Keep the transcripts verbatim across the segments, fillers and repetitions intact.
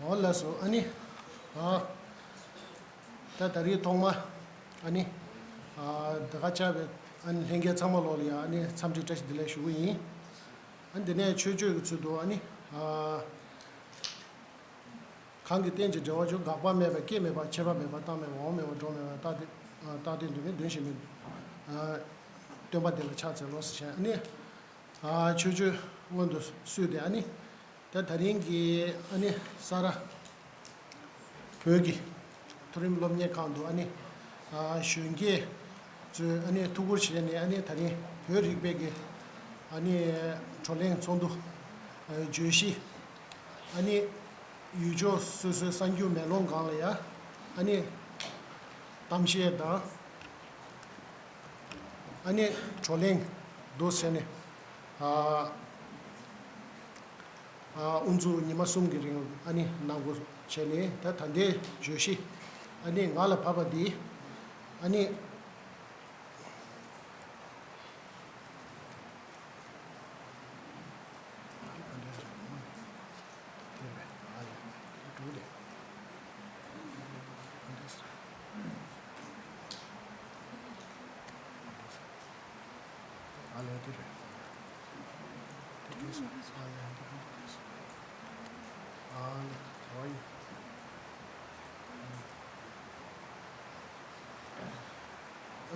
འོ་ལགས་སོ། ཨ་ནི། ཨ། ད་ད་རེས་ཐོག་མ། ཨ་ནི། ཨ། ད་ག་བཅར་བའི། ཨ་ནི་ལྷན་རྒྱས་ཚང་མ་ལོག་ལ་ཡ། ཨ་ནི་འཚམས་འདྲི་བཀྲ་ཤིས་བདེ་ལེགས་ཞུ་གི་ཡིན། ཨ་ནི་དེ་ནས་མཆོད་བརྗོད་ཀྱི་ཚུལ་དུ། ཨ་ནི། ཨ། གང་གི་རྟེན་གྱི་འབྲེལ་བ་བརྗོད། འགག་པ་མེད་པའི་སྐྱེ་མེད་པ། ཆད་པ་མེད་པ་རྟག་མེད་པ། འོང་མེད་པ་འགྲོ་མེད་པ། རྟག་བདེ། རྟག་བདེ་འདུན་མའི་དོན་གཞན་མིན། སྟོན་པ་དེ་ལ་ཕྱག་འཚལ་ལོ་ཟེར་བྱས། ཨ་ནི། མཆོད་བརྗོད་སྔོན་དུ་བསུས་ཏེ། ཨ་ནི། ད་ད་རིང་གི། ཨ་ནི། ས་རཱ་བོད་ཀྱི་མཐོ་རིམ་སློབ་གཉེར་ཁང་དུ། ཨ་ནི། གཞོན་སྐྱེས་ཚོས། ཨ་ནི། ཐུགས་ཁུར་བྱས་ནས། ཨ་ནི། ད་རིང་བོད་རིག་པའི་གི། ཨ་ནི། བགྲོ་གླེང་ཚོགས་འདུ། བརྗོད་གཞི། ཨ་ནི། ཡུལ་ཕྱོགས་སོ་སོའི་གསར་འགྱུར་མེ་ལོང་སྒང་ལ་ཡ། ཨ་ནི། གཏམ་བཤད་དང་། ཨ་ནི་བགྲོ་གླེང་འདུག་ཟེར་ནས། ཨ། ཨ། དབུ་འཛུགས་ཉི་མ་གསུམ་གྱི་རིང་ཨ་ནི་གནང་སྒོ་བྱས་ནས། ད་ད་ལྟའི་བརྗོད་གཞི། ཨ་ནི་ང་ལ་བབས་པ་འདི། ཨ་ནི།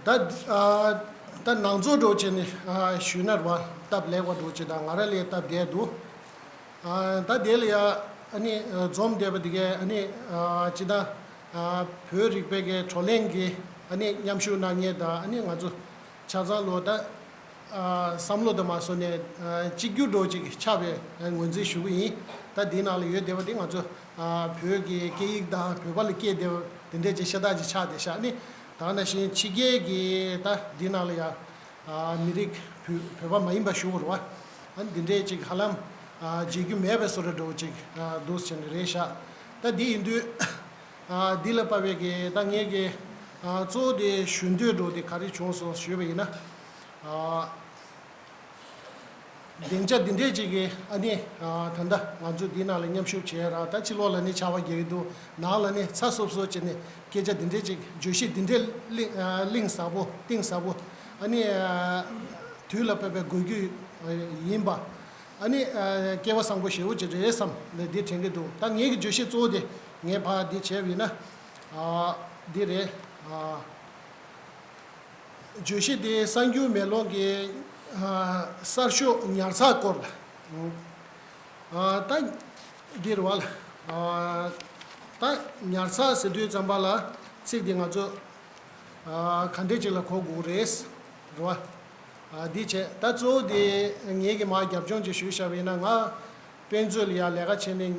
ད། ཨ། ད་ནང་ཚོགས་འགྲོ་བྱས་ནས། ཨ། ཞུས་ན་རེད་བ། སྟབས་ལེགས་པ་འགྲོ་བྱས། ད་ང་རང་ལ་སྟབས་བདེ་འདུག་ཨ། ད་དེ་ལ་ཡ། ཨ་ནི། ཨ། འཛོམས་བསྡད་པ་དེ་གས། ཨ་ནི། ཨ། སྤྱིར་བཏང་། ཨ། བོད་རིག་པའི་གི་བགྲོ་གླེང་གི། ཨ་ནི། མཉམ་ཞུགས་གནང་མཁན་དང་། ཨ་ནི། ང་ཚོ་ཆ་ཚང་ལོ་ད། ཨ། བསམ་བློ་དང་མ་སོང་ནས། ཨ། གཅིག་གྱུར་འགྲོ་གཅིག་ཆགས་པའི་ངོས་འཛིན་ཞུ་གི་ཡིན། ད་འདི་ནང་ལ་ཡོད་བསྡད་པ་དེ་ང་ཚོ། ཨ། བོད་ཀྱི་སྐད་ཡིག་དང་བོད་པ་ལ་སྐྱེས་བསྡད་པ་དེ་འདྲས་ཀྱི་ཤ་སྟག་ཅིག་ཆགས་བསྡད་ཤག་ཨ་ནི། ད་ག་ནང་བཞིན་ཕྱི་རྒྱལ་གྱི་ད་འདི་ནང་ལ་ཡ། ཨ། མི་རིགས་བོད་བོད་པ་མ་ཡིན་པ་ཞུ་དགོས་རེད་བ། ཨ་ནི་འདི་འདྲས་ཅིག་ཧ་ལམ། ཨ། མཇལ་རྒྱུ་མེད་པའི་བཟོ་འདྲ་འདྲ་བོ་ཅིག་ཨ། འདུག་ཟེར་ནས་རེད་ཤག་ད་འདི་ཡིན་དུས། ཨ། འདི་ལ་དཔག་པའི་གི་ད་ངས་གི། ཨ། གཙོ་བོ་དེ་ཞུ་འདོད་འདྲ་བོ་དེ་ག་རེ་བྱུང་སོང་ཞུས་པ་ཡིན་ན། ཨ། སྡིངས་ཆ་འདི་འདྲས་ཅིག་གི། ཨ་ནི། ཨ། ད་ལྟ་ང་ཚོ་འདི་ནང་ལ་མཉམ་ཞུགས་བྱས་ར། ད་ཕྱི་ལོགས་ལ་ནི་ཆར་པ་རྒྱག་གི་འདུག་ནང་ལ་ནི་ཚ་སོབ་སོབ་བྱས་ནས་སྐད་ཆ་འདི་འདྲས་ཅིག་བརྗོད་གཞི་འདི་འདྲས་གླིང་། ཨ། གླིང་ཟབ་པོ་གཏིང་ཟབ་པོ། ཨ་ནི། ཨ། དུས་ལ་བབ་པའི་གོ་རྒྱུ་ཡིན་པ། ཨ་ནི། ཨ། སྐལ་བ་བཟང་པོ་ཞེ་པོ་ཅིག་རེད་བསམ་ནས་འདི་དྲན་གྱི་འདུག་ད་ངེད་ཀྱི་བརྗོད་གཞི་གཙོ་བོ་དེ་ངས་ཕར་འདི་བྱས་པ་ཡིན་ན། ཨ། འདི་རེད། ཨ། བརྗོད་གཞི་དེ་གསར་འགྱུར་མེ་ལོང་གི། ཨ། གསར་ཤོག་ཉར་ཚགས་སྐོར་ལ། ཨ། ད་འདི་རེད་བ་ལ། ཨ། ད་ཉར་ཚགས་ཟེར་དུས་ཙམ་པ་ལ་ཚིག་འདི་ང་ཚོ། ཨ། ག་འདྲས་ཅིག་ལ་གོ་དགོས་རེད། རེད་བ། ཨ། འདི་བྱས། ད་གཙོ་བོ་དེ་ངེད་ཀྱི་མར་རྒྱབ་ལྗོངས་ཅིག་ཞུས་བཞག་པ་ཡིན་ན། ང་དཔེ་མཛོད་ལ་ཡ་ལས་ཀ་བྱས་ནས་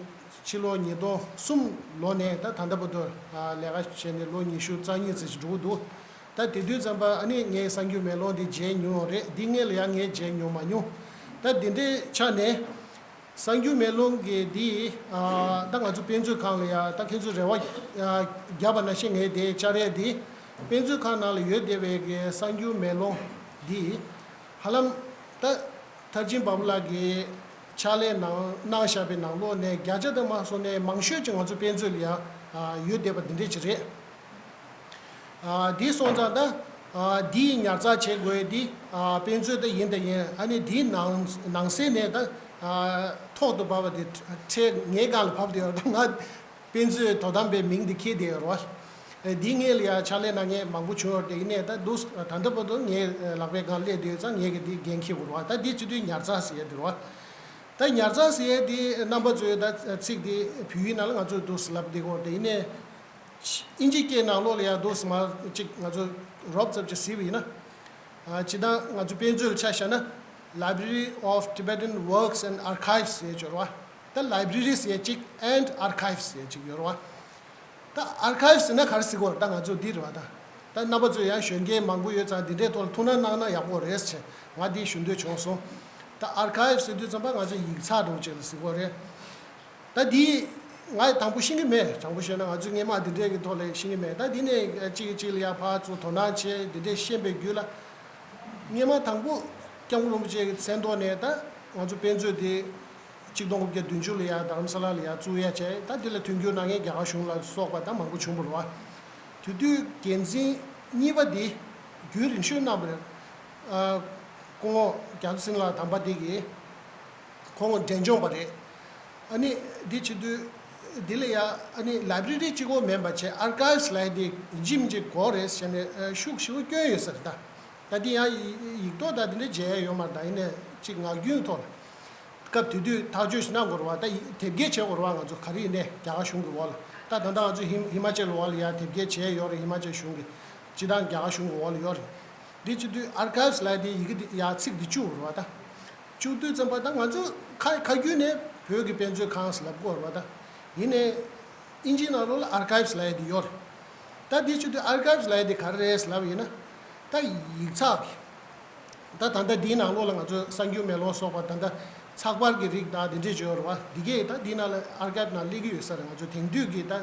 ཕྱི་ལོ་ཉིས་སྟོང་གསུམ་ལོ་ནས་ད་ད་ལྟ་བར་དུ། ཨ། ལས་ཀ་བྱས་ནས་ལོ་ཉི་ཤུ་རྩ་གཉིས་ཙམ་ཞིག་འགྲོ་གི་འདུག་ད་དེ་དུས་ཙམ་པ་ཨ་ནི་ངས་གསར་འགྱུར་མེ་ལོང་འདི་མཇལ་མྱོང་རེད། འདི་སྔོན་ལ་ཡང་ངས་མཇལ་མྱོང་མ་མྱོང་། ད་འདི་འདྲའི་ཆ་ནས། གསར་འགྱུར་མེ་ལོང་གི་འདི། ཨ། ད་ང་ཚོ་དཔེ་མཛོད་ཁང་ལ་ཡ་ད་ཁྱེད་ཚོས་རེ་བ། ཨ། བརྒྱབ་པ་ནང་བཞིན་ངས་དེ་བཅར་ཡས་འདི། དཔེ་མཛོད་ཁང་ནང་ལ་ཡོད་བསྡད་པའི་གི་གསར་འགྱུར་མེ་ལོང་འདི། ཧ་ལམ་ད་མཐར་ཕྱིན་བམ་བུ་ལགས་ཀྱིས་ཕྱག་ལས་གནང་གནང་བཞག་པའི་ནང་ལོགས་ནས་བརྒྱ་ཆ་དང་མ་སོང་ནས་མང་ཤོས་ཀྱི་ང་ཚོ་དཔེ་མཛོད་ལ་ཡ། ཨ། ཡོད་བསྡད་པ་འདི་འདྲས་ཅིག་རེད། ཨ། འདི་སོང་ཙང་ད། ཨ། འདིའི་ཉར་ཚགས་བྱེད་དགོས་འདི། ཨ། དཔེ་མཛོད་ད་ཡིན་ད་ཡིན། ཨ་ནི་འདིའི་ནང་ནང་གསེས་ནས་ད། ཨ། ཐོག་ཏུ་བབས་པ་དེ་ཁྲལ་ངའི་སྒང་ལ་བབས་བསྡད་ཡོད་རེད། ད་ང་དཔེ་མཛོད་དོ་དམ་པའི་མིང་འདི་འཁྱེར་བསྡད་ཡོད་རེད་བ། འདི་སྔོན་ལ་ཡང་ཕྱག་ལས་གནང་མཁན་མང་པོ་བྱུང་ཡོད་རེད། དེ་ཡིན་ནའི་ད་འདུག་ད་ལྟ་བར་དུ་ངའི་ལག་པའི་སྒང་སླེབས་བསྡད་ཡོད་ཙང་ངས་གི་འདི་འགན་འཁྱེར་དགོས་རེད་བ། ད་འདི་སྤྱི་འཐུས་ཉར་ཚགས་ཟེར་ཡས་འདི་རེད་བ། ད་ཉར་ཚགས་ཟེར་ཡས་འདི་རྣམ་པ་ཚོས་ད་ཚིག་འདི་བོད་ཡིག་ནང་ལ་ང་ཚོས་འདུག་ལབ་བསྡད་ཀྱི་ཡོད་རེད། དེ་ཡིན་ནའི། དབྱིན་ཇིའི་སྐད་ནང་ལོགས་ལ་ཡང་འདུག་སེ་མར་ཅིག་ང་ཚོ་རོབ་ཙམ་ཅིག་གཟིགས་པ་ཡིན་ན། ཨ། ཇི་ལྟར་ང་ཚོ་དཔེ་མཛོད་ལ་ཆ་བཞག་ན། Library of Tibetan Works and Archives ཟེར་ཡོད་རེད་བ། ད་ལའི་བྷ་རེ་རི་ཟེར་ཡས་གཅིག and archives ཟེར་ཡས་གཅིག་ཡོད་རེད་བ། ད་archives ཟེར་ན་ག་རེ་ཟེར་གྱི་ཡོད་རེད། ད་ང་ཚོ་འདི་རེད་བ་ད། ད་རྣམ་པ་ཚོ་ཡང་གཞོན་སྐྱེས་མང་པོ་ཡོད་ཙང་འདི་འདྲའི་ཐོག་ལ་ཐུགས་སྣང་གནང་ན་ཡག་པོ་རེད་ཟེར་ང་འདི་ཞུ་འདོད་བྱུང་སོང་། ད་archives ཟེར་དུས་ཙམ་པ་ང་ཚོ་ཡིག་ཚགས་འདྲ་བོ་ཅིག་ལ་ཟེར་གྱི་ཡོད་རེད། ད་འདི་ང་དང་པོ་ཤེས་ཀྱི་མེད། དྲང་པོ་བཤད་ན་ང་ཚོའི་སྔོན་མ་འདི་འདྲའི་གི་ཐོག་ལ་ཤེས་ཀྱི་མེད། ད་འདི་ནས་གཅིག་གིས་གཅིག་ལ་ཡར་ཕར་ཚུར་དོ་སྣང་བྱས་འདི་འདྲས་ཤེས་པའི་རྒྱུད་ལ། སྔོན་མ་དང་པོ་སྐྱབས་མགོན་རིན་པོ་ཆེ་གི་མཚན་ཐོག་ནས་ད་ང་ཚོ་དཔེ་མཛོད་འདི་ ཆིག་སྟོང་དགུ་བརྒྱ་བདུན་ཅུ་ལ་ཡ་རྡ་རམ་ས་ལ་ལ་ཡ་བཙུགས་ཡ་བྱས། ད་དེ་ལ་མཐུན་འགྱུར་གནང་མཁན་རྒྱ་གར་གཞུང་ལ་སོགས་པ་ད་མང་པོ་བྱུང་བ་རེད་བ། དེ་དུས་འགན་འཛིན་གཉིས་པ་དེ་རྒྱུན་རིང་ཤོས་གནང་བ་རེད། ཨ། སྐུ་ངོ་རྒྱ་མཚོ་སྲིན་ལགས་དམ་པ་དེ་གིས་ཁོང་འབྲས་ལྗོངས་པ་རེད། ཨ་ནི་འདི་བྱེད་དུས་འདི་ལ་ཡ་ཨ་ནི་ལའི་བྷྲེ་རི་གཅིག་པོ་མིན་པ་བྱས། ཨར་ཁའིབ་སི་ལབ་ཡ་དེ་ཡིན་གཅིག་མིན་གཅིག་དགོས་རེད་ཟེར་ནས་ཤུགས་ཞེ་པོ་བསྐྱོན་ཡོད་ས་རེད་ད། ད་འདི་ཡང་ཡིག་ཐོག་ད་འདི་འདྲ་མཇལ་ཡ་ཡོད་མ་རེད། ད་ཡིན་ནའི་གཅིག་ངག་རྒྱུན་ཐོག་ལ། སྐབས་དེ་དུས་ཐག་གཅོད་ཞིག་གནང་དགོས་རེད་བ། ད་དེབ་སྐྱེལ་བྱེད་དགོས་རེད་བ། ང་ཚོ་ག་རེ་ཡིན་ནའི་རྒྱ་གར་གཞུང་གི་འོག་ལ། ད་ད་ལྟ་ང་ཚོ་ཧི་ཧི་མ་ཅལ་འོག་ལ་ཡ་དེབ་སྐྱེལ་བྱས་ཡོད་རེད། ཧི་མ་ཅལ་གཞུང་གི་སྤྱི་བཏང་རྒྱ་གར་གཞུང་གི་འོག་ལ་ཡོད་རེད། འདི་བྱེད་དུས་ཨར་ཁའིབ་སི་ལབ་ཡ་དེ་ཡི་གེ་དེ་ཡ་ཚིག་འདི་བཅུག་དགོས་རེད་བ་ད། བཅུག་དུས་ཙམ་པ་ད་ང་ཚོ་ཁ་ཁ་རྒྱུན་ནས་བོད་ཀྱི་དཔེ་མཛོད་ཁང་ཟེར་ལབ་དགོས་རེད་བ་ད། ཡིན་ནའི་ཨིན་ཇིའི་ནང་ལོགས་ལ་ཨར་ཁའིབ་སི་ལབ་ཡ་དེ་ཡོད་རེད། ད་འདི་བྱེད་དུས་ཨར་ཁའིབ་སི་ལབ་ཡ་དེ་ག་རེ་རེད་ལབ་ཡིན་ན། ད་ཡིག་ཚགས་ཀྱི། ད་ད་ལྟ་འདིའི་ནང་ལོགས་ལ་ང་ཚོ་གསར་འགྱུར་མེ་ལོང་སོགས་པ་ད་ལྟ་ཚགས་པར་གྱི་རིགས་དང་འདི་འདྲས་ཡོད་རེད་བ། འདི་གས་ད་འདིའི་ནང་ལ་ཨར་ཁའིབ་ནང་སླེབས་ཀྱི་ཡོད་ས་རེད། ང་ཚོ་དེང་དུས་ཀྱི་ད་ཨ་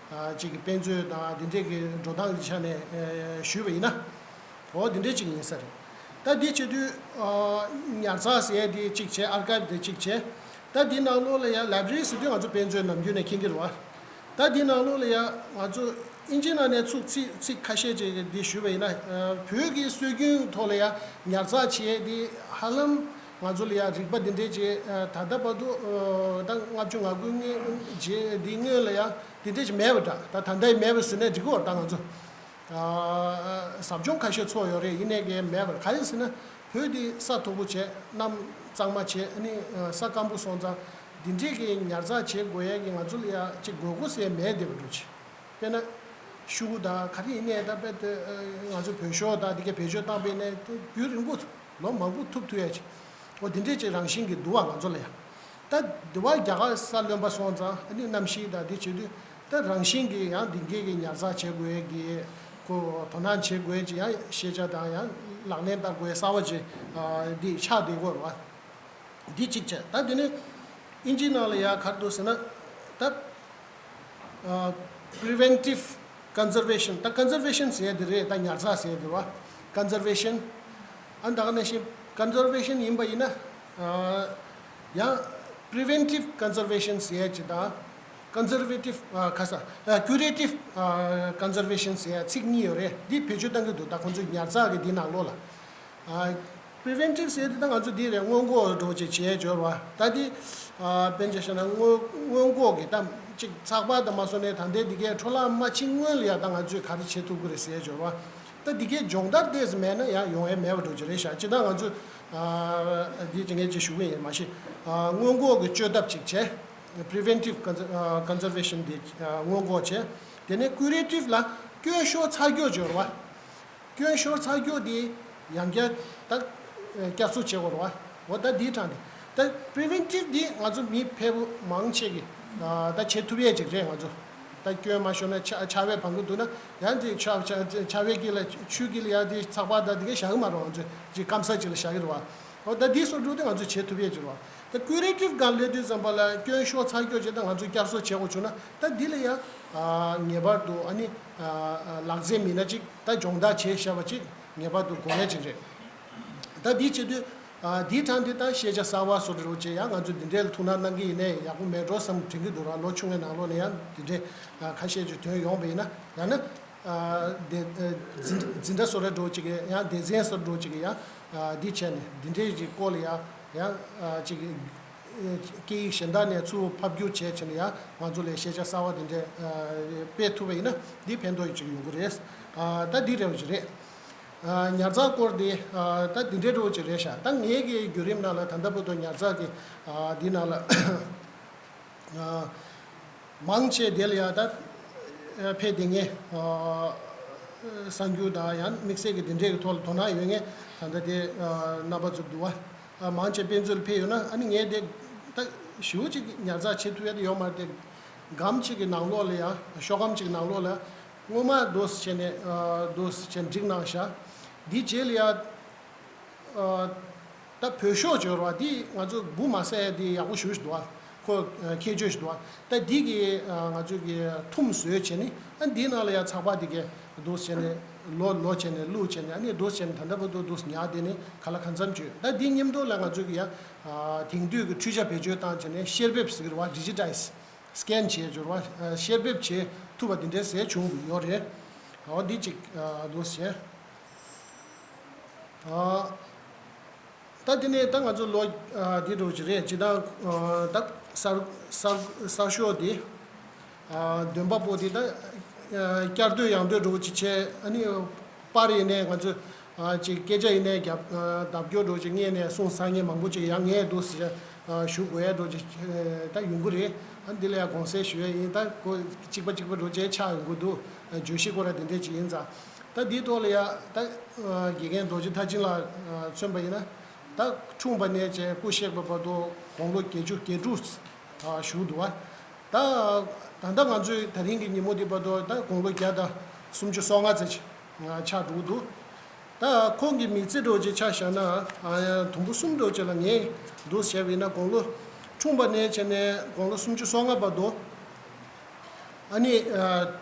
ཨ་ཅིག་གི་དཔེ་མཛོད་དང་འདི་འདྲས་ཀྱི་འགྲོ་སྟངས་ཀྱི་ཆ་ནས་ཨ་ཞུས་པ་ཡིན་ན། འོ་འདི་འདྲས་ཅིག་ཡིན་ས་རེད། ད་འདི་བྱེད་དུས་ཨ་ཉར་ཚགས་ཟེར་ཡ་འདི་གཅིག་བྱས། ཨར་ཁའིབ་འདི་གཅིག་བྱས། ད་འདི་ནང་ལོགས་ལ་ཡ་ལའི་བྷྲེ་རི་ཟེར་དུས་ང་ཚོ་དཔེ་མཛོད་ནམ་རྒྱུན་ནས་མཁྱེན་གྱི་རེད་བ། ད་འདི་ནང་ལོགས་ལ་ཡ་ང་ཚོ་ཨིན་ཇི་ནང་ནས་ཚུགས་ཚིག་ཚིག་ཁ་ཤས་ཅིག་འདི་ཞུས་པ་ཡིན་ན། ཨ་བོད་ཀྱི་སྲོལ་རྒྱུན་ཐོག་ལ་ཡ་ཉར་ཚགས་བྱས་འདི་ཧ་ལམ་ང་ཚོ་ལ་ཡ་རིག་པ་འདི་འདྲས་ཅིག་ཨ་ད་ལྟ་བར་དུ་ཨ་ད་ལྔ་བཅུ་ང་དགུ་སྔོན་རྗེས་འདི་སྔོན་ལ་ཡ་འདི་འདྲས་ཅིག་མེད་པ་འདྲ། ད་ད་ལྟ་ཡི་མེད་པ་ཟེར་ནས་འགྲིག་གི་ཡོད་རེད། ད་ང་ཚོ། ཨ་ཟབ་སྦྱོང་ཁ་ཤས་ཚོགས་ཡོད་རེད། ཡིན་ནའི་གའི་མེད་པར། ག་རེ་ཟེར་ན་བོད་འདི་ས་མཐོ་པོ་བྱས། གནམ་གཙང་མ་བྱས། ཨ་ནི་ཨ་ས་སྐམ་པོ་སོང་ཙང་འདི་འདྲས་ཀྱི་ཉར་ཚགས་བྱེད་དགོས་ཡས་ཀྱི་ང་ཚོ་ལ་ཡ་ཅིག་དགོས་མཁོ་ཟེར་མེད་བསྡད་པ་འདྲ་ཅིག། དཔེར་ན་ཤོག་གུ་དང་ག་རེ་ཡིན་ནའི་ད་དཔེ་དེ་ཨ་ང་ཚོ་བོད་ཤོག་དང་འདི་གའི་བེད་སྤྱོད་བཏང་པ་ཡིན་ནའི་དེ་རྒྱུན་རིང་པོ་ལོ་མང་པོ་ཐུབ་ཐུབ་ཡས་ཅིག། འོ་འདི་འདྲས་ཅིག་རང་བཞིན་གྱི་འདུག་བ། ང་ཚོ་ལ་ཡ། ད་འདི་བ་རྒྱ་གར་ས་རློན་པ་སོང་ཙང་ཨ་ནི་གནམ་གཤིས་དང་འདི་བྱེད་དུས་ད་རང་བཞིན་གྱིས་ཡང་འདི་འགས་ཀྱི་ཉར་ཚགས་བྱེད་དགོས་ཀྱི་ཁོ་དོ་སྣང་བྱེད་དགོས་ཀྱི་ཡང་ཤེས་བྱ་དང་ཡང་ལག་ལེན་བསྟར་དགོས་གསར་བ་ཅིག་ཨ་འདི་ཆགས་བསྡད་ཀྱི་ཡོད་རེད་བ། འདི་གཅིག་བྱས། ད་འདི་ནི་ཨིན་ཇིའི་ནང་ལ་ཡ་ག་རེ་འདུག་ཟེར་ན། ད་ཨ་preventive conservation། ད་conservation ཟེར་ཡ་འདི་རེད། ད་ཉར་ཚགས་ཟེར་ཡ་འདི་རེད་བ། Conservation། ཨ་ད་ག་ནང་བཞིན་conservation ཡིན་པ་ཡིན་ན། ཨ་ཡང་preventive conservation ཟེར་ཡ་ཅིག་དང་། Conservative ཨ་ཁ་ས་ཨ་curative ཨ་conservation ཟེར་ཡ་ཚིག་གཉིས་ཡོད་རེད། འདི་བེད་སྤྱོད་གཏང་གི་འདུག། ད་ཁོང་ཚོས་ཉར་ཚགས་ཀྱི་འདི་ནང་ལོགས་ལ། ཨ་preventive ཟེར་དེ་ད་ང་ཚོ་འདི་རེད། སྔོན་འགོག་འགྲོ་ཅིག་བྱས་འབྱོར་བ། ད་འདི་ཨ་དཔེ་ཆ་བཞག་ན་སྔོན་སྔོན་འགོག་གི་ད་ཅིག་ཚགས་པར་དང་མ་སོང་ནས་ད་ལྟའི་འདི་གའི་འཕྲོ་བརླག་མ་ཕྱིན་སྔོན་ལ་ཡ་ད་ང་ཚོས་ག་རེ་བྱེད་ཐུབ་ཀྱི་རེད་ཟེར་འབྱོར་བ། ད་འདི་གའི་སྦྱོང་བརྡར་ཏོག་ཙམ་མེད་ན་ཡང་ཡོང་ཡ་མེད་པ་འགྲོ་ཅིག་རེད་ཤག། སྤྱིར་བཏང་ང་ཚོ་ཨ་འདི་ཅིག་ངས་ཅིག་ཞུ་གི་ཡིན། མ་གཞི་ཨ་སྔོན་འགོག་གི་བཅོས་ཐབས་ཅིག་བྱས། Preventive conser- ཨ་conservation དེ་ཨ་སྔོན་འགོག་བྱས། དེ་ནས་curative ལ་སྐྱོན་ཤོར་ཚར་འགྱོ་འབྱོར་བ། སྐྱོན་ཤོར་ཚར་རྒྱུ་དེ་ཡང་བསྐྱར་ད་བསྐྱར་གསོ་བྱེད་དགོས་རེད་བ། འོ་ད་འདིའི་གྲས་དེ་ད་preventive འདི་ང་ཚོ་མི་ཕལ་པོ་མང་ཆེ་གི་ད་བྱེད་ཐུབ་ཡས་ཅིག་རེད། ང་ཚོ་ད་སྐྱོན་མ་ཤོར་ན་ཆ་ཆར་པ་བབས་ཀྱི་འདུག་ན་ཡང་དེ་ཆར་ཆར་ཆར་པའི་དཀྱིལ་ལ་ཆུའི་དཀྱིལ་ལ་ཡང་དེ་ཚགས་པར་དང་དེ་གས་བཞག་གི་མ་རེད། ང་ཚོ་ཅིག་སྐམ་ས་ཅིག་ལ་བཞག་གི་རེད་བ། འོ་ད་འདི་སོགས་འགྲོ་དེ་ང་ཚོས་བྱེད་ཐུབ་ཡས་ཅིག་རེད་བ། ད་curative སྒང་སླེབས་དུས་ཙམ་པ་ལ་སྐྱོན་ཤོར་ཚར་རྒྱུ་ཅིག་ད་ང་ཚོས་བསྐྱར་གསོ་བྱེད་དགོས་བྱུང་ན་ད་འདི་ལ་ཡང་ངེས་པར་དུ་ཨ་ནི་ལག་རྩལ་མི་སྣ་ཅིག་ད་སྦྱོང་བརྡར་བྱས་བཞག་པ་ཅིག་ངེས་པར་དུ་དགོས་ཡ་ཅིག་རེད། ད་འདི་བྱེད་དུས་འདིའི་གྲས་འདི་ད་ཤེས་བྱ་གསར་བ་བཟོ་འདྲ་བྱས་ཡང་ང་ཚོ་འདི་འདྲའི་ལ་ཐུགས་སྣང་གནང་གི་ཡིན་ནའི་ཡག་པོ་མེད་འགྲོ་བསམ་དྲན་གྱི་འདུག་ར། ལོ་ཆུང་བའི་ནང་ལོགས་ནས་ཡང་འདི་འདྲའི་ཁ་ཤས་ཅིག་ཐོན་ཡོང་བ་ཡིན་ན་ཡང་ན། ཨ་དེ་ཨ་འཛིན་འཛིན་གྲྭ་བཟོ་འདྲ་འདྲ་བོ་ཅིག་གི་ཡང་སྡེ་ཚན་བཟོ་འདྲ་འདྲ་བོ་ཅིག་གི་ཡང་ཨ་འདི་བྱས་ནས་འདི་འདྲའི་ཅིག་སྐོར་ལ་ཡང་ཡང་ཨ་ཅིག་སྐད་ཡིག་གཞན་དག་ནས་ཚུར་ཕབ་བསྒྱུར་བྱས་བྱས་ནས་ཡང་ང་ཚོ་ལ་ཤེས་བྱ་གསར་བ་འདི་འདྲ་ཨ་སྤེལ་ཐུབ་པ་ཡིན་ན་འདི་ཕན་ཐོགས་ཅིག་ཡོང་གི་རེད། ཨ་ད་འདི་རེ་བ་ཅིག་རེད། ཨ་ཉར་ཚགས་སྐོར་འདི་ཨ་ད་འདི་འདྲའི་འདྲ་བོ་ཅིག་རེད་ཤག། ད་ངའི་གི་བརྒྱུད་རིམ་ནང་ལ་ད་ལྟ་བར་དུ་ཉར་ཚགས་ཀྱི་ཨ་འདི་ནང་ལ། ཨ་མང་ཆེ་དེ་ལ་ཡང་ད་ཕེབས་བསྡད་མཁན་ཨ་གསར་འགྱུར་དང་ཡང་དམིགས་བསལ་གྱི་དེ་འདྲའི་གི་ཐོག་ལ་དོ་སྣང་ཡོད་མཁན་ད་ལྟ་དེ་ཨ་རྣམ་པ་ཚོ་འདུག་བ། ཨ་མང་ཆེ་དཔེ་མཛོད་ལ་ཕེབས་ཡོད་ན་ཨ་ནི་ངས་དེ་ད་ཞེ་པོ་ཅིག་ཉར་ཚགས་བྱེད་ཐུབ་ཡ་དེ་ཡོད་མ་རེད་དེ། སྒམ་གཅིག་གི་ནང་ལོགས་ལ་ཡང་ཤོག་སྒམ་གཅིག་ནང་ལོགས་ལ་སྔོན་མ་འདུག་སེ་བྱས་ནས་ཨ་འདུག་སེ་བྱས་ནས་བསྒྲིགས་གནང་ཤག། འདི་རྗེས་ལ་ཡང་། ཨ་ད་བོད་ཤོག་སྦྱོར་བ་འདི་ང་ཚོ་འབུ་མ་བསད་ཡ་འདི་ཡག་པོ་ཞེ་པོ་ཞིག་འདུག་ཨ། ཁོ་ཁྱད་ཆོས་ཤིག་འདུག་ཨ། ད་འདི་གི་ཨ་ང་ཚོ་གི་ཐུམ་བཟོས་བྱས་ནི་ཨ་འདིའི་ནང་ལ་ཡ་ཚགས་པར་འདི་གས་འདུག་བྱས་ནས་ ལོ་ལོ་བྱས་ནས་ལུག་བྱས་ནས་ཨ་ནི་འདུག་བྱས་ནས་ད་ལྟ་བར་དུ་འདུག་ཉར་བསྡད་ནས་ག་ལ་གང་འཚམ་བྱོས། ད་འདི་མཉམ་དུ་ལ་ང་ཚོས་ཀྱི་ཡང་དེང་དུས་ཀྱི་འཕྲུལ་ཆ་བེད་སྤྱོད་བཏང་བྱས་ནས་བཤེར་འབེབས་ཟེར་གྱི་རེད་བ། ཌི་ཇི་ཊའི་ཛི་སི་ཀེན་བྱས་བྱས་རེད་བ། བཤེར་འབེབས་བྱེད་ཐུབ་པ་འདི་འདྲའི་ཟས་བྱུང་ཡོད་རེད། འོ་འདི་གཅིག་འདུག་བྱས། ད་དེ་ནས་ད་ང་ཚོ་ལོ་འདི་འགྲོ་གི་རེད། སྤྱིར་བཏང་ད་གསར་གསར་གསར་ཤོག་འདི་འདོན་པ་པོ་འདི་ད་བསྐྱར་ཟློས་ཡང་ཟློས་འགྲོ་གི་བྱས། ཨ་ནི་པར་ཡིན་ནས་ང་ཚོ་ཅིག་སྐད་ཆ་ཡིན་ནས་རྒྱབ་ལྡབ་སྐྱོར་འགྲོ་གི་བྱས། སྔས་ནས་གསུང་ཚར་མཁན་མང་པོ་ཅིག་ཡང་ངས་འདུག་ཟེར་ཞུ་དགོས་ཡ་འགྲོ་གི་བྱས་ད་ཡོང་གི་རེད། ཨ་ནི་འདི་ལ་ཡང་དགོངས་སེལ་ཞུ་ཡ་ཡིན། ད་གོ་གཅིག་པ་གཅིག་པ་འགྲོ་བྱས་ཆགས་ཡོང་གི་འདུག་བརྗོད་གཞི་སྐོར་ར་དེ་འདྲས་ཅིག་ཡིན་ཙང་། ད་འདིའི་ཐོག་ལ་ཡ་ད་དགེ་རྒན་རྡོ་རྗེ་མཐར་ཕྱིན་ལགས་མཚོན་པ་ཡིན་ན། ད་འཁྲུངས་པ་ནས་བྱས་སྐུ་གཤེགས་པ་བར་དུ་དགུང་ལོ་བརྒྱད་ཅུ་གྱ་དྲུག་བཞུགས་འདུག་བ། ད་ད་ལྟ་ང་ཚོའི་ད་རིང་གི་ཉིན་མོ་འདི་བར་དུ་ད་དགུང་ལོ་བརྒྱ་དང་སུམ་ཅུ་སོ་ལྔ་ཙམ་ཅིག་ཆགས་འགྲོ་གི་འདུག་ད་ཁོང་གི་མི་ཚེ་འགྲོ་ཅིག་ཆ་བཞག་ན་དུམ་བུ་གསུམ་འགྲོ་ཅིག་ལ་ངས་འདུག་བྱས་པ་ཡིན་ན། དགུང་ལོ་འཁྲུངས་པ་ནས་བྱས་ནས་དགུང་ལོ་སུམ་ཅུ་སོ་ལྔ་བར་དུ། ཨ་ནི་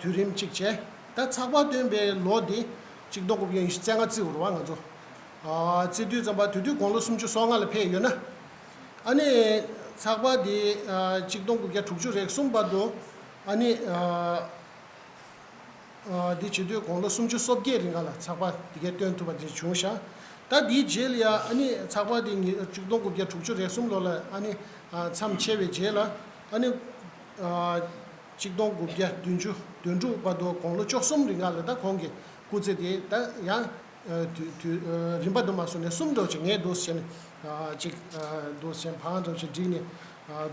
དུས་རིམ་གཅིག་བྱས། ད་ཚགས་པར་བཏོན་པའི་ལོ་འདི་གཅིག་སྟོང་དགུ་བརྒྱ་ཉི་ཤུ་རྩ་ལྔ་བརྩི་དགོས་རེད་བ་ང་ཚོ། བརྩི་དུས་ཙམ་པ་དེ་དུས་དགུང་ལོ་སུམ་ཅུ་སོ་ལྔ་ལ་ཕེབས་ཡོད་ན། ཨ་ནི་ཚགས་པར་འདི་གཅིག་སྟོང་དགུ་བརྒྱ་དྲུག་ཅུ་རེ་གསུམ་བར་དུ། ཨ་ནི་འདི་བྱེད་དུས་དགུང་ལོ་སུམ་ཅུ་སོ་བརྒྱད་རིང་ག་ལ་ཚགས་པར་འདི་གས་བཏོན་ཐུབ་པ་འདི་བྱུང་ཤག་ད་འདིའི་རྗེས་ལ་ཡ་ཨ་ནི་ཚགས་པར་འདི་ཉི་གཅིག་སྟོང་དགུ་བརྒྱ་དྲུག་ཅུ་རེ་གསུམ་ལོ་ལ་ཨ་ནི་མཚམས་ཆད་པའི་རྗེས་ལ། ཨ་ནི་གཅིག་སྟོང་དགུ་བརྒྱ་བདུན་ཅུ་དོན་དྲུག་བར་དུ་དགུང་ལོ་བཅུ་གསུམ་རིང་ག་ལ་ད་ཁོང་གི་སྐུ་ཚེ་དེ་ད་ཡང་དུས་དུས་རིམ་པ་དུ་མ་སོང་ནས་གསུམ་འགྲོ་ཅིག་ངས་འདུག་བྱས་ནས་ཅིག་འདུག་བྱས་བང་འགྲོ་ཅིག་བསྒྲིགས་ནས།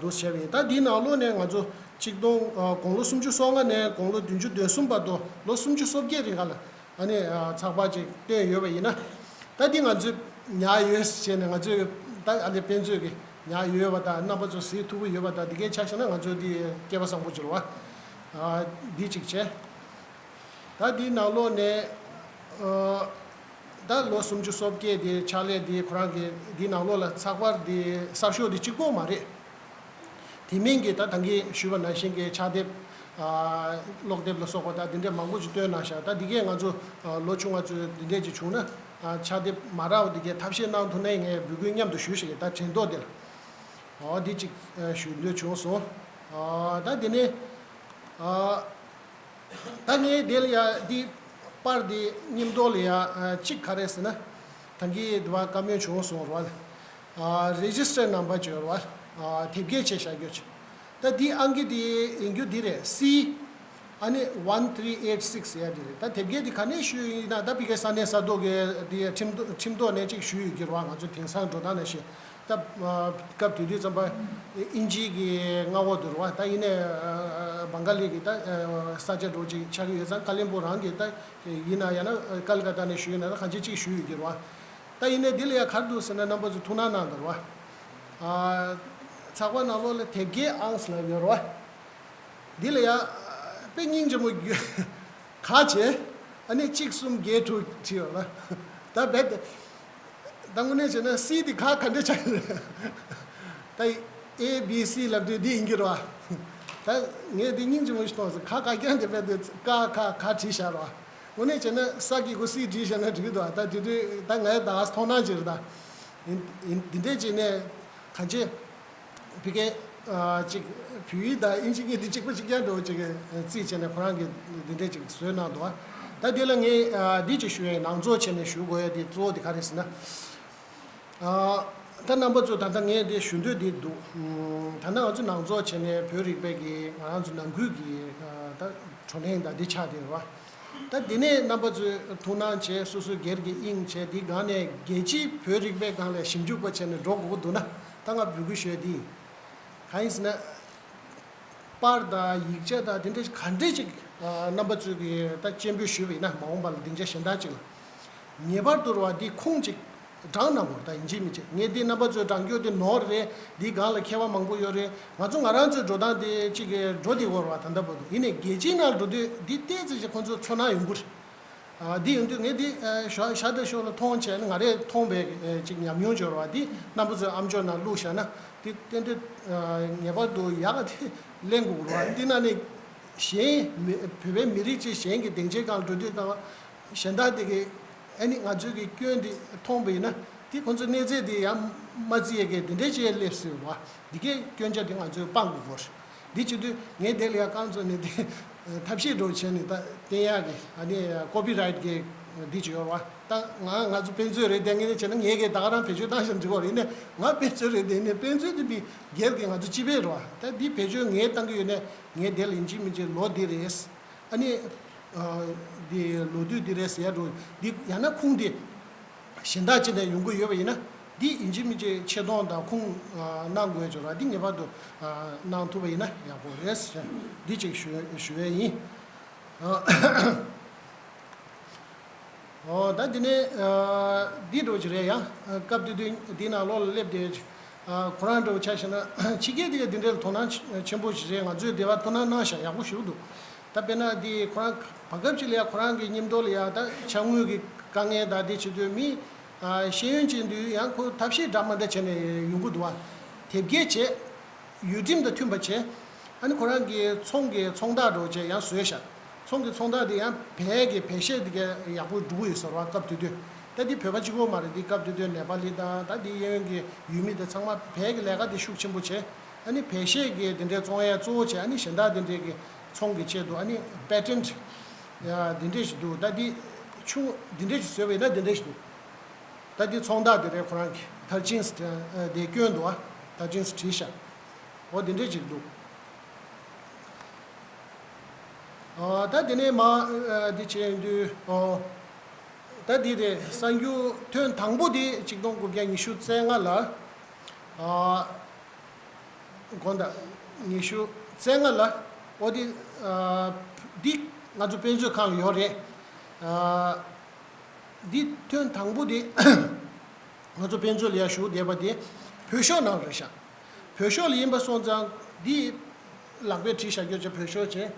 འདུག་བྱས་པ་ཡིན། ད་འདིའི་ནང་ལོགས་ནས་ང་ཚོ་གཅིག་སྟོང་དགུང་ལོ་སུམ་ཅུ་སོ་ལྔ་ནས་དགུང་ལོ་བདུན་ཅུ་དོན་གསུམ་བར་དུ་ལོ་སུམ་ཅུ་སོ་བརྒྱད་རིང་ག་ལ་ཨ་ནི་ཚགས་པར་ཅིག་བཏོན་ཡོད་པ་ཡིན་ན། ད་འདི་ང་ཚོས་ཉར་ཡོད་ཟེར་ནས་ང་ཚོས་ད་ཨ་ནི་དཔེ་མཛོད་ཀྱི་ཉར་ཡོད་པ་དང་རྣམ་པ་ཚོ་གཟིགས་ཐུབ་ཀྱི་ཡོད་པ་དང་འདི་གའི་ཆ་བཞག་ན་ང་ཚོ་འདི་སྐལ་བ་བཟང་པོ་ཅིག་རེད་བ། འདི་གཅིག་བྱས། ད་འདིའི་ནང་ལོགས་ནས་ཨ་ད་ལོ་སུམ་ཅུ་སོ་བརྒྱད་དེ་ཕྱག་ལས་དེ་ཁོ་རང་གི་འདིའི་ནང་ལོགས་ལ་ཚགས་པར་དེ་གསར་ཤོག་དེ་གཅིག་པོ་མ་རེད། དེ་མིན་གྱི་ད་ད་གིན་ཞུས་པ་ནང་བཞིན་གྱི་ཕྱག་དེབ། ཨ་ཀློག་དེབ་ལ་སོགས་པ་ད་དེ་འདྲས་མང་པོ་ཞིག་བཏོན་གནང་ཤག་ད་འདི་གས་ང་ཚོ་ཨ་ལོ་ཆུང་བ་ཚོས་དེ་འདྲས་ཅིག་བྱུང་ན། ཨ་ཕྱག་དེབ་མ་རག་པ་དེ་གས་ཐབས་ཤེས་གནང་ཐུབ་ན་ངས་འབོད་སྐུལ་མཉམ་དུ་ཞུ་ཞིག་ད་དྲན་ཐོག་དེ་ལ། ཨོ་འདི་གཅིག་ཨ་ཞུ་འདོད་བྱུང་སོང་། ཨ་ད་དེ་ནས་ཨ། ད་ངས་དེ་ལ་ཡ་འདི་པར་འདི་མཉམ་དུ་ལ་ཡ་ཨ་གཅིག་ག་རེ་ཟེར་ན། ད་གིན་དུ་བ་བཀའ་མོལ་བྱུང་སོང་ར། ཨ་རེ་ཇི་སི་ཊར་ནམ་བར་བརྗོད་ར། ཨ་དེབ་སྐྱེལ་བྱས་བཞག་རྒྱུ་ཅིག་ད་འདི་ཨང་ཀི་འདི་ཡིན་རྒྱུ་འདི་རེད། སི་ཨ་ནི་ཝན་ཐི་རི་ཨེ་ཊི་སིག་ཟེར་ཡ་འདི་རེད། ད་དེབ་སྐྱེལ་འདི་ག་ནས་ཞུས་ཡིན་ན། ད་ཕ་གིའི་ས་གནས་ས་ཐོག་གི་འདི་ཁྲིམས་ཁྲིམས་ཐོག་ནས་ཅིག་ཞུས་ཡོད་ཀྱི་ར། ང་ཚོ་དེང་སང་འགྲོ་སྟངས་ནང་བཞིན། ད་སྐབས་དེ་དུས་ཙམ་པ་དབྱིན་ཇི་གི་མངའ་འོག་ཏུ་རེད་བ། ད་ཡིན་ནའི་བང་ག་ལི་གི་ད་ས་ཆ་འདྲ་ཅིག་ཆགས་ཀྱི་ཡོད་ཙང་། ཀ་ལིམ་པོང་རང་གི་ད་ཡིན་ན་ཡང་ན་ཀལ་ཀ་ཏ་ནས་ཞུས་ཡོད་ན་ད་གང་ཅི་ཅིག་ཞུས་ཡོད་ཀྱི་རེད་བ། ད་ཡིན་ནའི་འདི་ལ་ཡང་ག་རེ་འདུག་ཟེར་ན་རྣམ་པ་ཚོ་ཐུགས་སྣང་གནང་དང་རེད་བ། ཚགས་པར་ནང་ལོགས་ལ་དེབ་སྐྱེལ་ཨང་ལབ་ཡོད་རེད་བ། འདི་ལ་ཡང་དཔེ་སྙིང་རྗེ་མོ་རྒྱུ་ག་བྱས། ཨ་ནི་གཅིག་གསུམ་བརྒྱད་དྲུག་བྲིས་ཡོད་ལ། ད་རྦད་དེ། ད་དངོས་གནས་བྱས་ན་སི་དེ་ག་ག་འདྲ་ཆགས་ཡོད་རེད། ད་ཨེ་བི་སི་ལབ་དུས་འདི་ཡིན་གྱི་རེད་བ། ད་ངས་འདི་སྙིང་རྗེ་མོ་ཞིག་མཐོང་སོང་། ག་ག་རྐྱང་དེ་རྦད་དེ་ཀ་ཁ་ག་བྲིས་བཞག་རེད་བ། དངོས་གནས་བྱས་ན་ས་གི་གུ་སི་བྲིས་བཞག་ན་འགྲིག་གི་འདུག་ད་དེ་དུས་ད་ངའི་ད་མཐོང་སྣང་ཅིག་རེད་ད། ཡིན་ཡིན་འདི་འདྲས་བྱས་ནས་གང་ཅི། ཕ་གི་ཨ་ཅིག་བོད་ཡིག་དང་དབྱིན་ཇི་གཉིས་དེ་གཅིག་པ་གཅིག་རྐྱང་འདྲ་བོ་ཅིག་རྩིས་བྱས་ནས་ཁོ་རང་གིས་འདི་འདྲས་ཅིག་བཟོས་གནང་འདུག་ད་དེ་ལ་ངས་ཨ་འདི་ཅིག་ཞུ་ཡས། ནང་ཚོགས་བྱས་ནས་ཞུ་དགོས་ཡས་དེ་གཙོ་བོ་དེ་ག་རེད་ཟེར་ན། ཨ་ད་རྣམ་པ་ཚོ་ད་ལྟ་ངས་འདི་ཞུ་འདོད་འདི་འདུག་ད་ལྟ་ང་ཚོ་ནང་ཚོགས་བྱས་ནས་བོད་རིག་པའི་གི་ང་རང་ཚོ་ནང་ཁུལ་གྱི་ཨ་ད་བགྲོ་གླེང་དང་འདི་ཆགས་བསྡད་ཡོད་རེད་བ། ད་འདི་ནས་རྣམ་པ་ཚོས་ཐུགས་སྣང་བྱས། སོ་སོའི་སྒེར་གྱི་དབྱིངས་བྱས། འདི་སྒང་ནས་རྒྱལ་སྤྱིའི་བོད་རིག་པའི་སྒང་ལ་ཞིབ་འཇུག་པ་བྱས་ནས་འགྲོ་དགོས་ཀྱི་འདུག་ན། ད་ང་འབོད་སྐུལ་ཞུ་ཡས་འདི་ཡིན། གང་ཡིན་ཟེར་ན། པར་དང་ཡིག་ཆ་དང་དེ་འདྲ་ག་འདྲས་ཅིག་ཨ་རྣམ་པ་ཚོས་ཀྱིས་ད་སྤྱན་འབུལ་ཞུས་པ་ཡིན་ན། མ་འོངས་པ་ལ་སྡིངས་ཆ་གཞན་དག་ཅིག་ལ། ངེས་པར་དུ་རེད་བ། འདི་ཁུངས་ཅིག་དྲངས་གནང་དགོས་རེད། ད་ཡིན་གཅིག་མིན་གཅིག་ངས་འདི་རྣམ་པ་ཚོས་དྲངས་རྒྱུ་དེ་ནོར་རེད། འདིའི་སྒང་ལ་མཁས་པ་མང་པོ་ཡོད་རེད། ང་ཚོ་ང་རང་ཚོའི་འགྲོ་སྟངས་དེ་གཅིག་གི་འགྲོ་བསྡད་ཡོད་རེད་བ། ད་ལྟ་བར་དུ། ཡིན་ནའི་རྒྱལ་སྤྱིའི་ནང་འགྲོ་དུས་འདི་ཏོག་ཙམ་ཞིག་ཁོང་ཚོ་ཚོར་སྣང་ཡོང་གི་རེད། ཨ་འདི་ཡོང་དུས་ངས་འདི་ཨ་ཞོ་ཞོར་དང་ཞོར་ལ་མཐོང་བྱས་ན། ང་རས་མཐོང་བའི་ཨ་ཅིག་ཉམས་མྱོང་ཅིག་ཡོད་རེད་བ། འདི་རྣམ་པ་ཚོས་ཨམ་ཅོག་ནང་བླུགས་བཞག་ན་འདི་ཏན་ཏན་ཨ་ངེས་པར་དུ་ཡག་ག་དེ་ལེན་དགོས་རེད་བ། འདི་ནང་ནས་གཞན་མི་བོད་པའི་མི་རིགས་ཅིག་གཞན་གྱི་སྡིངས་ཆའི་སྒང་ལ་འགྲོ་དུས་ཙམ། གཞན་དག་དེ་གི་ཨ་ནི་ང་ཚོའི་གི་སྐྱོན་དེ་མཐོང་བ་ཡིན་ན་དེ་ཁོང་ཚོ་གནས་ཚད་དེ་ཡང་མ་བརྩི་ཡས་གི་དེ་འདྲའི་ཅིག་སླེབས་སྲིད་པ། འདི་གའི་སྐྱོན་ཆ་དེ་ང་ཚོས་སྤང་དགོས་སྐོར། འདི་བྱེད་དུས་ངས་དེ་ལ་ཡང་རྐང་བཙུགས་ནས་དེ་ཐབས་ཤེས་འགྲོ་བྱས་ནས་ད་བསྟན་ཡག་གི་ཨ་ནི་ཀོ་པི་རའེ་ཊི་གི་འདི་ཅིག་ཡོད་རེད་བ། ད་ང་ང་ཚོ་དཔེ་མཛོད་རེད་དེ་ངས་བྱས་ན་ངས་གི་ད་ག་རང་བེད་སྤྱོད་བཏང་བཞིན་འགྲོ་བ་རེད་ནས། ང་དཔེ་མཛོད་རེད་དེ་ནས་དཔེ་མཛོད་དེ་མི་སྒེར་གི་ང་ཚོ་སྤྱི་པའི་རེད་བ། ད་འདི་བེད་སྤྱོད་ངས་བཏང་གི་ཡོད་ནས་ངས་དེ་ལ་ཡིན་གཅིག་མིན་གཅིག་ལོ་འདི་རེད། ཨ་ནི། ཨ། འདི་ལོ་དུས་འདི་རེད་ཟེར་ཡ་འགྲོ། འདི་ཡང་ན་ཁུངས་འདི་གཞན་དག་ཅིག་ནས་ཡོང་གི་ཡོད་པ་ཡིན་ན། འདི་ཡིན་གཅིག་མིན་གཅིག་ཆེ་མཐོང་དང་ཁུངས་ཨ་གནང་དགོས་ཡ་ཅིག་ར། འདི་ངེས་པར་དུ་ཨ་གནང་ཐུབ་པ་ཡིན་ན་ཡག་པོ་རེད་ཟེར། འདི་ཅིག་ཞུ་ཞུ་ཡ་ཡིན། ཨ། ཨོ། ད་འདི་ནས་ཨ་འདི་འགྲོ་གི་རེད་ཡ། ཨ། སྐབས་དེ་དུས་འདི་ནང་ལོགས་ལ་སླེབས་ཏེ། ཨ། ཁོ་རང་འདྲ་བོ་ཆ་བཞག་ན་ཕྱི་རྒྱལ་དེ་ག་འདི་འདྲའི་ལ་དོ་སྣང་ཆེ་ཆེན་པོ་ཞིག་རེད། ང་ཚོས་འདི་བ་དོ་སྣང་གནང་བཞག་ཡག་པོ་ཞིག་འདུག་ད་དཔེར་ན་འདི་ཁོ་རང་བར་སྐབས་ཅིག་ལ་ཡ་ཁོ་རང་གི་མཉམ་དུ་ལ་ཡ་ད་ཕྱག་དངུལ་གྱི་དཀའ་ངལ་དང་དེ་བྱེད་དུས་མི་ཨ་ཤེས་ཡོན་ཅན་དུས་ཡང་ཁོ་ཐབས་ཤེས་འདྲ་མ་འདྲ་བྱས་ནས་ཡོང་གི་འདུག་བ། དེབ་སྐྱེལ་བྱས། ཡུལ་ཁྲིམས་དང་མཐུན་པ་བྱས། ཨ་ནི་ཁོ་རང་གི་ཚོང་གི་ཚོང་རྟགས་འདྲ་བོ་བྱས་ཡང་བཟོས་ཤག་ཚོང་གི་ཚོང་རྟགས་དེ་ཡང་བལ་གི་བལ་གཞས་དེ་ག་ཡག་པོ་འགྲོ་གི་ཡོད་ཟེར་བ། སྐབས་དེ་དུས་ད་འདི་བོད་པ་གཅིག་པོ་མ་རེད། འདི་སྐབས་དེ་དུས་ནེ་པ་ལི་དང་ད་འདི་གཡས་གཡོན་གྱི་ཡུལ་མི་དེ་ཚང་མ་བལ་གི་ལས་ཀ་དེ་ཤུགས་ཆེན་པོ་བྱས། ཨ་ནི་བལ་གཞས་ཀྱི་དེ་འདྲའི་བཙོང་ཡ་གཙོ་བོ་བྱས། ཨ་ནི་གཞན་དག་དེ་འདྲའི་གི་ཚོང་གི་ཆེད་དུ་ཨ་ནི་པེ་ཊེན་ཊི་ཡ་དེ་འདྲས་ཞིག་འདུག་ད་འདི་ཆུང་འདི་འདྲས་ཞིག་བཟོས་པ་ཡིན་ན་འདི་འདྲས་ཞིག་འདུག་ད་འདི་ཚོང་རྟགས་དེ་རེད། ཁོ་རང་གི་ཐར་ཅིན་སི་དེ་སྐྱོན་འདུག་ཨ། ཐར་ཅིན་སི་བྲིས་ཤག་འོ་དེ་འདྲས་ཅིག་འདུག་ཨ། ད་དེ་ནས་མ་ཨ་འདི་བྱས་ཡོང་དུས། ཨོ། ད་འདི་རེད། གསར་འགྱུར་ཐོན་དང་པོ་དེ་ཆིག་སྟོང་དགུ་བརྒྱ་ཉི་ཤུ་རྩ་ལྔ་ལ། ཨ། དགོངས་དག་ཉི་ཤུ་རྩ་ལྔ་ལ། ཨོ་དེ། ཨ། འདི་ང་ཚོ་དཔེ་མཛོད་ཁང་ལ་ཡོད་རེད། ཨ། འདི་ཐོན་དང་པོ་དེ་ང་ཚོ་དཔེ་མཛོད་ལ་ཡར་ཞུགས་བསྡད་པ་དེ་བོད་ཤོག་ནང་རེད་ཤག་བོད་ཤོག་ལ་ཡིན་པ་སོང་ཙང་འདི་ལག་པས་བྲིས་བཞག་རྒྱུ་ཅིག་བོད་ཤོག་བྱས།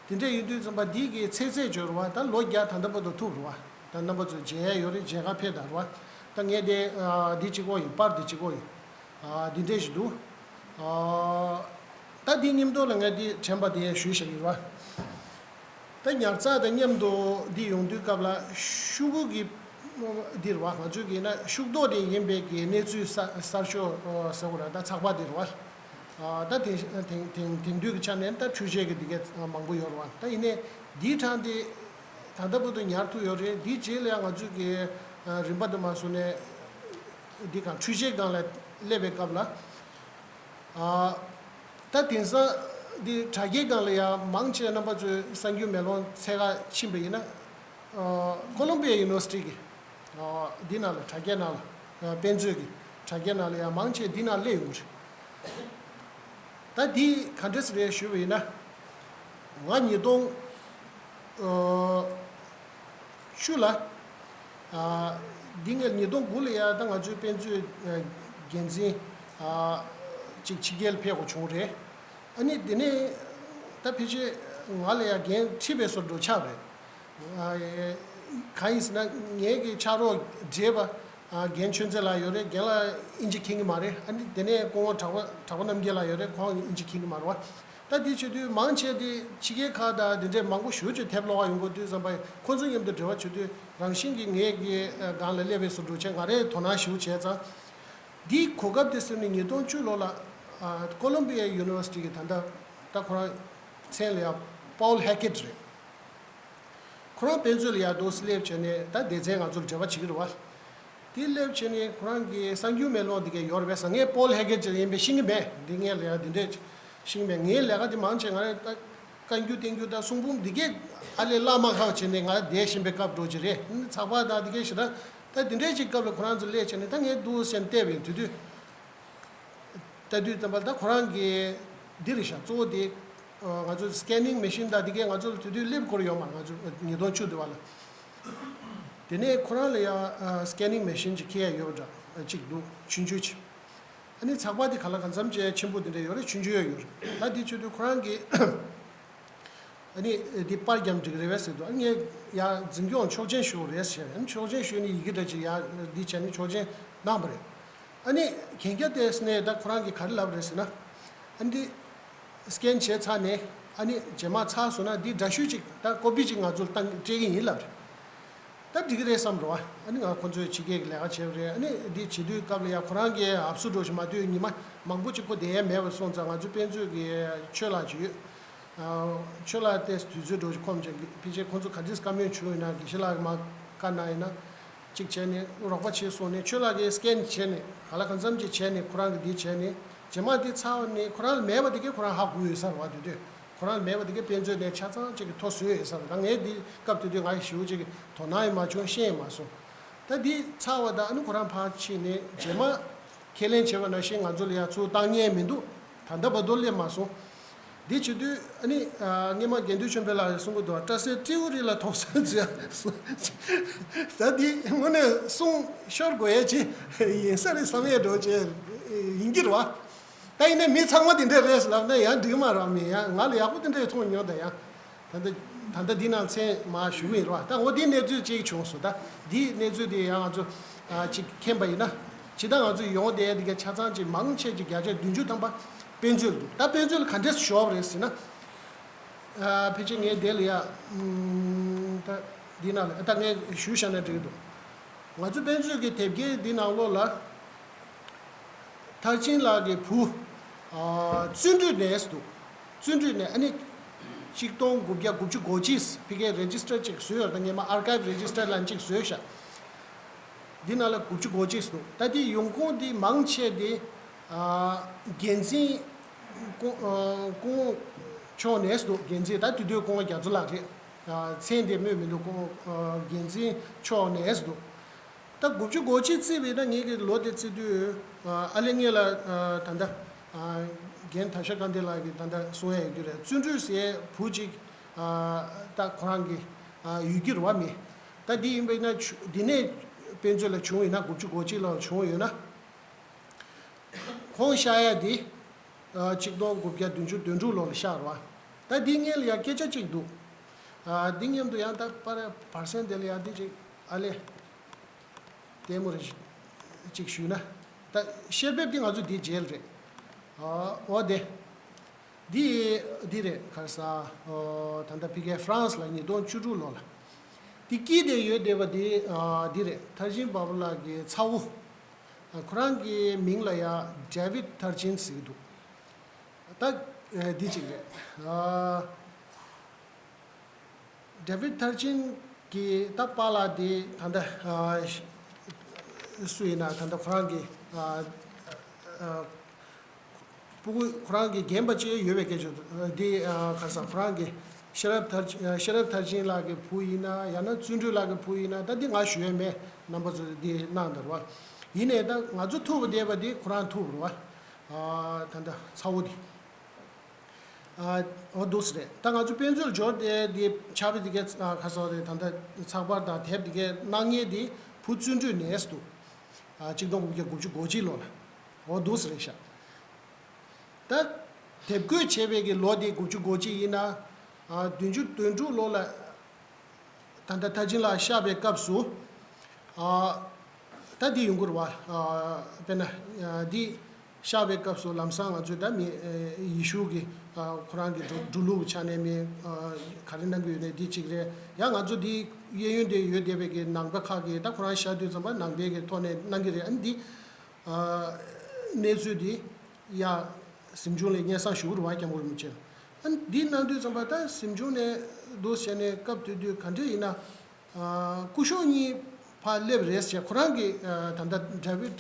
དེ་འདྲ་ཡིན་དུས་ཙམ་པ་འདི་གི་ཚེ་ཚད་འབྱོར་བ་ད་ལོ་བརྒྱ་ད་ལྟ་བར་དུ་ཐུབ་རེད་བ། ད་རྣམ་པ་ཚོས་མཇལ་ཡ་ཡོད་རེད། མཇལ་ཁ་ཕེབས་དང་རེད་བ། ད་ངས་དེ་ཨ་འདི་གཅིག་པོ་ཡིན། པར་འདི་གཅིག་པོ་ཡིན། ཨ་འདི་འདྲས་ཞིག་འདུག་ཨ་ད་འདི་མཉམ་དུ་ལ་ངས་འདི་དྲན་པ་དེ་ཞུས་བཞག་ཡིན་བ། ད་ཉར་ཚགས་དང་མཉམ་དུ་འདི་ཡོང་དུས་སྐབས་ལ་ཤོག་གུ་གི་འདི་རེད་བ། ང་ཚོས་གི་ན་ཤུགས་རྡོག་དེ་ཡིན་པའི་གི་གནས་ཚུལ་གསར་གསར་ཤོག་ཟེར་བ་ར། ད་ཚགས་པར་འདི་རེད་བ། ཨ་ད་དེང་དེང་དེང་དེང་དུས་ཀྱི་ཆ་ནས་ད་འཕྲུལ་ཆས་ཀྱི་འདི་གས་མང་པོ་ཡོད་རེད་བ། ད་ཡིན་ནའི་འདིའི་གྲངས་དེ་ད་ལྟ་བར་དུ་ཉར་ཐུབ་ཡོད་རེད། འདིའི་རྗེས་ལ་ཡང་ང་ཚོས་གི་རིན་པ་དུ་མ་བཟོ་ནས་འདི་གང་འཕྲུལ་ཆས་སྒང་ལ་སླེབས་པའི་སྐབས་ལ། ཨ་ད་དེང་སང་འདི་དྲ་རྒྱའི་སྒང་ལ་ཡང་མང་ཆེ་རྣམ་པ་ཚོས་གསར་འགྱུར་མེ་ལོང་འཚོལ་ག་ཕྱིན་པ་ཡིན་ན། ཨ་ཀོ་ལོམ་བི་ཡ་ཡུ་ནི་ཝར་སི་ཊི་གི་ཨ་འདི་ནང་ལ་དྲ་རྒྱའི་ནང་ལ་ཨ་དཔེ་མཛོད་ཀྱི་དྲ་རྒྱའི་ནང་ལ་ཡང་མང་ཆེ་འདི་ནང་སླེབས་ཡོང་གི་རེད། ད་འདི་ག་འདྲས་རེད་ཞུས་པ་ཡིན་ན། ང་ཉིས་སྟོང་ཨ་བཅུ་ལ། ཨ་འདི་ངས་ཉིས་སྟོང་དགུ་ལ་ཡ་ད་ང་ཚོའི་དཔེ་མཛོད་ཨ་འགན་འཛིན་ཨ་ཅིག་ཕྱི་རྒྱལ་ཕེབས་དགོས་བྱུང་རེད། ཨ་ནི་དེ་ནས་ད་ཕལ་ཆེར་ང་ལ་ཡ་འགན་ཁྲིད་པའི་བཟོ་འདྲ་ཆགས་རེད། ཨ་གང་ཡིན་ཟེར་ན་ངའི་གི་ཕྱག་རོགས་བགྲེས་པ་ཨ་རྒན་ཆོས་མཛད་ལགས་ཡོད་རེད། རྒན་ལགས་དབྱིན་ཇི་མཁྱེན་གི་མ་རེད། ཨ་ནི་དེ་ནས་སྐུ་ངོ་གྲགས་པ་གྲགས་པ་རྣམ་རྒྱལ་ལགས་ཡོད་རེད། ཁོང་དབྱིན་ཇི་མཁྱེན་གི་མ་རེད་བ། ད་དེ་བྱེད་དུས་མང་ཆེ་དེ་ཕྱི་རྒྱལ་ཁག་དང་དེ་འདྲའི་མང་པོ་ཞེ་པོ་ཅིག་ཐེབས་ལོག་ག་ཡོང་གི་འདུག་བསམ་པ་ཡིན། ཁོང་ཚོ་མཉམ་དུ་འབྲེལ་བ་བྱེད་དུས་རང་བཞིན་གྱིས་ངའི་གི་ཨ་སྒང་ལ་སླེབས་པའི་བཟོ་འདྲ་བྱས། ང་རས་དོ་སྣང་ཞེ་པོ་བྱས་ཙང་། འདིའི་གོ་སྐབས་དེ་ཟིན་ནས་ཉིས་སྟོང་བཅུ་ལོ་ལ་ཨ་ཀོ་ལོམ་བི་ཡ་ཡུ་ནི་ཝར་སི་ཊི་གི་ད་ལྟ་ད་ཁོ་རང་མཚན་ལ་ཡ་པོལ་ཧེ་ཀེཊ་རེད། ཁོ་རང་དཔེ་མཛོད་ལ་ཡར་འདུག་སླེབས་བྱས་ནས་ད་སྡེ་ཚན་ང་ཚོར་འབྲེལ་བ་བྱེད་ཀྱི་རེད་བ། དེ་སླེབས་བྱས་ནས་ཁོ་རང་གི་གསར་འགྱུར་མེ་ལོང་འདི་གས་ཡོད་རེད་པས། ངས་པོལ་ཧེ་ཀེཊ་ཡིན་པས་ཤེས་ཀྱི་མེད། འདི་ངས་ལས་ཀ་འདི་འདྲས་ཤེས་ཀྱི་མེད། ངའི་ལས་ཀ་འདི་མང་ཆེ་ང་རང་ད་བཀའ་འགྱུར་བསྟན་འགྱུར་དང་གསུང་འབུམ་འདི་གས་ཨ་ལས་བཀླག་མ་ཁག་བྱས་ནས་ང་བསྡད་བཞིན་པའི་སྐབས་འགྲོ་གི་རེད། ཚགས་པར་དང་འདི་གས་ཞེ་དྲག་ད་འདི་འདྲས་ཅིག་སྐབས་ལ་ཁོ་རང་ཚོ་སླེབས་བྱས་ནས་ད་ངས་འདུག་སེམས་གཏད་པའི་དུས་དུས། ལྟ་དུས་ཙམ་པ་ལ་ད་ཁོ་རང་གི་འདི་རེད་ཤག་གཙོ་བོ་དེ་ང་ཚོ་སི་ཀེ་ནིང་མེ་ཤིན་དང་དེ་གས་ང་ཚོ་ལ་དེ་དུས་སླེབས་ཁོར་ཡོད་མ་རེད། ང་ཚོ་ཉིས་སྟོང་བཅུ་དུས་བ་ལ། དེ་ནས་ཁོ་རང་ལ་ཡང་སི་ཀེ་ནིང་མེ་ཤིན་ཅིག་ཁྱེར་ཡ་ཡོད་པ་འདྲ་ཅིག་འདུག་ཆུང་ཆུང་ཅིག་ཨ་ནི་ཚགས་པར་དེ་ག་ལ་གང་འཚམ་ཅིག་ཆེན་པོ་དེ་འདྲ་ཡོད་རེད། ཆུང་ཆུང་ཡོད་ཡོད་རེད། ད་དེ་བྱེད་དུས་ཁོ་རང་གིས། ཨ་ནི་འདི་པར་རྒྱབ་འགྲིག་རེད་པས་ཟེར་དུས། ཨ་ནི་ངས་ཡ་འཛིན་སྐྱོང་ཆོག་མཆན་ཞུ་རེད་ཟེར། ཨ་ནི་ཆོག་མཆན་ཞུས་ནས་ཡི་གེ་འདྲ་ཅིག་ཡ་འདི་བྱས་ནས་ཆོག་མཆན་གནང་བ་རེད། ཨ་ནི་གན་རྒྱ་དེ་ནས་ད་ཁོ་རང་གིས་ག་རེ་ལབ་རེད་ཟེར་ན། ཨ་ནི་སི་ཀེན་བྱས་ཚར་ནས་ཨ་ནི་རྗེས་མ་ཚར་སོང་ན་འདི་འདྲ་བཤུས་ཅིག་ད་ཀོ་པི་ཅིག་ང་ཚོར་བཏང་སྤྲད་ཀྱི་ཡིན་ལབ་རེད། ད་འགྲིག་གི་རེད་བསམ་འགྲོ་བ། ཨ་ནི་ང་ཁོང་ཚོའི་ཕྱི་རྒྱལ་གྱི་ལས་ཀ་བྱས་པ་རེད། ཨ་ནི་འདི་བྱེད་དུས་སྐབས་ལ་ཡ་ཁོ་རང་གི་ཨབ་སུ་འགྲོ་ཞིག་མ་དུས་ཉི་མ་མང་པོ་ཅིག་ཁོ་བསྡད་ཡ་མེད་པ་སོང་ཙང་ང་ཚོ་དཔེ་མཛོད་ཀྱི་ཆོས་ལགས་ཅིག་ཡོད། ཨ། ཆོས་ལགས་ཏེས་དུས་ཚོད་འགྲོ་ཞིག་ཁོམ་ཅིག་ཕལ་ཆེར་ཁོང་ཚོ་ག་འདྲས་བཀའ་མོལ་བྱུང་ཡིན་ན་དགེ་བཤེས་ལགས་ཀྱི་མ་བཀའ་གནང་ཡིན་ན་ཅིག་བྱས་ནས་རོགས་པ་བྱེད་གསུངས་ནས་ཆོས་ལགས་ཀྱིས་སི་ཀེན་བྱས་ནས་ག་ལ་གང་འཚམ་ཅིག་བྱས་ནས་ཁོ་རང་གི་འདི་བྱས་ནས་རྗེས་མ་འདི་ཚར་བ་ནས་ཁོ་རང་ལ་མེད་པ་དེ་གས་ཁོ་རང་ཧ་གོ་ཡོད་ས་རེད་བ། དེ་དུས་ཁོ་རང་ལ་མེད་པ་དེ་གས་དཔེ་མཛོད་ནས་ཆ་ཚང་ཅིག་གི་ཐོ་བཟོས་ཡོད་ས་རེད། ད་ངས་འདི་སྐབས་དེ་དུས་ང་ཡི་ཞེ་པོ་ཅིག་གི་དོ་སྣང་ཡང་མ་བྱུང་། ཤེས་ཡང་མ་སོང་། ད་འདི་ཚར་བ་དང་ཨ་ནི་ཁོ་རང་ཕར་ཕྱིན་ནས་རྗེས་མ་ཁས་ལེན་བྱས་པ་ནང་བཞིན་ང་ཚོ་ལ་ཡ་ཚུར་བཏང་མཁན་མི་འདུག་ད་ལྟ་བར་དུ་སླེབས་མ་སོང་། འདི་བྱེད་དུས་ཨ་ནི་སྔས་མ་དགེ་འདུན་ཆོས་འཕེལ་ལགས་ཀྱིས་གསུང་གི་འདུག་སྐྲ་སེར་སྤྲེའུ་རིགས་ལ་ཐོག་སོན་ཟེར། ད་འདི་དངོས་གནས་གསུང་ཤོར་དགོས་ཡས་ཅིག་ཡིན་ས་རེད་བསམ་ཡས་འགྲོ་ཅེས་ཡིན་གྱི་རེད་བ། ད་ཡིན་ན་མི་ཚང་མ་དེ་འདྲས་རེད་ལབ་ན་ཡང་འགྲིག་མ་རེད། མི་ཡང་ང་ལ་ཡག་པོ་དེ་འདྲས་མཐོང་མྱོང་། ད་ཡང་ད་ལྟ་ད་ལྟ་འདི་ནང་མཚན་མ་ཞུ་གི་ཡིན་རེད་བ། ད་འོ་འདི་གནས་ཚུལ་ཅིག་བྱུང་སོང་། ད་འདི་གནས་ཚུལ་དེ་ཡང་ང་ཚོ་ཨ་ཅིག་མཁྱེན་པ་ཡིན་ན་ཇི་ལྟར་ང་ཚོ་ཡོང་བསྡད་ཡ་འདི་ག་ཆ་ཚང་ཅིག་མང་ཆེ་ཅིག་བརྒྱ་ཆ་བདུན་ཅུ་ཐམ་པ་དཔེ་མཛོད་ལ་འདུག་ད་དཔེ་མཛོད་ལ་ག་འདྲས་ཤོར་བ་རེད་ཟེར་ན། ཨ་ཕལ་ཆེར་ངས་དེ་ལ་ཡ་ཨམ་ད་འདི་ནང་ལ་ད་ངས་ཞུས་བཞག་ན་འགྲིག་གི་འདུག་ང་ཚོ་དཔེ་མཛོད་ཀྱི་དེབ་སྐྱེལ་འདི་ནང་ལོགས་ལ་མཐར་ཕྱིན་ལགས་ཀྱི་བུ་ཨ་བརྩོན་འགྲུས་ནས་འདུག་བརྩོན་འགྲུས་ནས་ཨ་ནི་གཅིག་སྟོང་དགུ་བརྒྱ་དགུ་བཅུ་གོ་གཅིག་ཕ་གིའི་རེ་ཇི་སི་ཊར་ཅིག་བཟོས་ཡོད། ད་ངས་མ་ཨར་ཁའིབ་རེ་ཇི་སི་ཊར་ལབ་ཅིག་བཟོས་ཤག་འདི་ནང་ལ་དགུ་བཅུ་གོ་གཅིག་འདུག་ད་འདི་ཡོང་ཁུངས་འདི་མང་ཆེ་འདི་ཨ་འགན་འཛིན་སྐུ་ཨ་སྐུ་ངོ་མཆོག་ནས་འདུག་འགན་འཛིན་ད་དེ་དུས་སྐུ་ངོ་རྒྱ་མཚོ་ལགས་རེད། ཨ་མཚན་དེ་སྨོས་མི་འདུག་སྐུ་ངོ་ཨ་འགན་འཛིན་མཆོག་ནས་འདུག་ད་དགུ་བཅུ་གོ་གཅིག་བརྩིས་པ་ཡིན་ན་ངེད་ཀྱི་ལོ་དེ་བརྩི་དུས་ཨ་ཨ་ལེ་ངེད་ལ་ཨ་ད་ལྟ་ཨ་རྒན་ཐར་ཤ་དཀར་མདེ་ལགས་ཀྱིས་ད་ལྟ་གསུང་ཡ་ཡོད་རྒྱུ་རེད། བརྩོན་འགྲུས་ཟེར་བུ་གཅིག་ཨ་ད་ཁོ་རང་གི་ཨ་ཡོད་རྒྱུ་རེད་བ། མི་ད་འདི་ཡིན་པ་ཡིན་ན་ཆུ་འདི་ནས་དཔེ་མཛོད་ལ་བྱུང་ཡོད་ན་དགུ་བཅུ་གོ་གཅིག་ལོར་བྱུང་ཡོད་ན། ཁོང་གཤགས་ཡ་དེ་ཨ་གཅིག་སྟོང་དགུ་བརྒྱ་བདུན་ཅུ་དོན་དྲུག་ལོ་ལ་གཤགས་རེད་བ། ད་འདི་སྔོན་ལ་ཡང་སྐད་ཆ་གཅིག་འདུག་ཨ་འདི་མཉམ་དུ་ཡང་ད་པར་བར་གསེང་དེ་ལ་ཡང་འདི་གཅིག་ཨ་ལེ་ལྟད་མོ་རེ་གཅིག་ཞུས་ན། ད་བཤེར་འབེབས་འདི་ང་ཚོ་འདི་རྗེས་ལ་རེད། ཨ་འོ་དེ་འདི་འདི་རེད། ག་རེ་ཟ། ཨོ་ད་ལྟ་ཕ་གིའི་ཧྥ་རན་སི་ལ་ཉིས་སྟོང་བཅུ་དྲུག་ལོ་ལ་འདི་དཀྱིལ་དེ་ཡོད་བསྡད་པ་འདི་ཨ་འདི་རེད། མཐར་ཕྱིན་པ་པོ་ལགས་ཀྱི་ཚ་བོ། ཁོ་རང་གི་མིང་ལ་ཡ་ཌེ་ཝིད་ཐར་ཅིན་ཟེར་གྱི་འདུག་ད་འདི་གཅིག་རེད། ཌེ་ཝིད་ཐར་ཅིན་གྱི་ད་པཱ་ལགས་དེ་ད་ལྟ་སུ་ཡིན་ན་ད་ལྟ་ཁོ་རང་གི་སྤུ་གུ་ཁོ་རང་གི་རྒན་པ་ཅིག་ཡོད་པའི་སྐད་ཆ་འདི་ག་ས་ཁོ་རང་གི་ཤེས་རབ་མཐར་ཤེས་རབ་མཐར་ཕྱིན་ལགས་ཀྱི་བུ་ཡིན་ན་ཡང་ན་བརྩོན་འགྲུས་ལགས་ཀྱི་བུ་ཡིན་ན་ད་འདི་ང་ཞུ་ཡས་མེད། རྣམ་པ་ཚོ་འདི་གནང་དང་རེད་བ། ཡིན་ནའི་ད་ང་ཚོ་ཐུག་པ་བསྡད་པ་འདི་ཁོ་རང་ཐུག་པ་རེད་བ། ད་ལྟ་ཚ་བོ་འདི། འོ་འདུག་སེ་རེད། ད་ང་ཚོ་དཔེ་མཛོད་འབྱོར་དེ་འདི་ཕྱག་དཔེ་འདི་གས་ཁ་སང་རེད། ད་ལྟ་ཚགས་པར་དང་དེབ་འདི་གས་གནང་མཁན་འདི་བུ་བརྩོན་འགྲུས་ནས་འདུག་གཅིག་སྟོང་དགུ་བརྒྱ་དགུ་བཅུ་གོ་གཅིག་ལོ་ལ། འོ་འདུག་སེ་རེད་ཤག་ད་དེབ་འགོད་བྱས་པའི་གི་ལོ་དེ་དགུ་བཅུ་གོ་གཅིག་ཡིན་ན། བདུན་ཅུ་དོན་དྲུག་ལོ་ལ་ད་ལྟ་མཐར་ཕྱིན་ལགས་གཤགས་པའི་སྐབས་སུ། ད་འདི་ཡོང་གི་རེད་བ། དཔེར་ན་འདི་གཤགས་པའི་སྐབས་སུ་ལམ་སང་ང་ཚོས་ད་མི་ཡེ་ཤུ་གི་ཁོ་རང་གི་འགྲོ་འགྲོ་ལུགས་ཆ་ནས་མི་ག་རེ་གནང་གི་ཡོད་ནའི་འདི་གཅིག་རེད། ཡང་ང་ཚོ་འདི་གཡས་གཡོན་དེ་ཡོད་བསྡད་པའི་གི་ནང་པ་ཁག་གིས་ད་ཁོ་རང་གཤགས་དུས་ཙམ་པ་ནང་པའི་གི་ཐོག་ནས་གནང་གི་རེད། ཨ་ནི་འདི། གནས་ཚུལ་འདི་ཡ་གཟིམ་ཆུང་ལ་སྙན་སེང་ཞུ་གི་རེད་བ། སྐྱབས་མགོན་རིན་པོ་ཆེ། ཨ་འདི་གནང་དུས་ཙམ་པ་ད་གཟིམ་ཆུང་ནས་འདུག་བྱས་ནས་སྐབས་དེ་དུས་ག་འདྲས་ཡིན་ན། སྐུ་ཞབས་གཉིས་ཕར་སླེབས་རེད་ཟེར། ཁོ་རང་གིས་ད་ལྟ་ཌེ་ཝིད་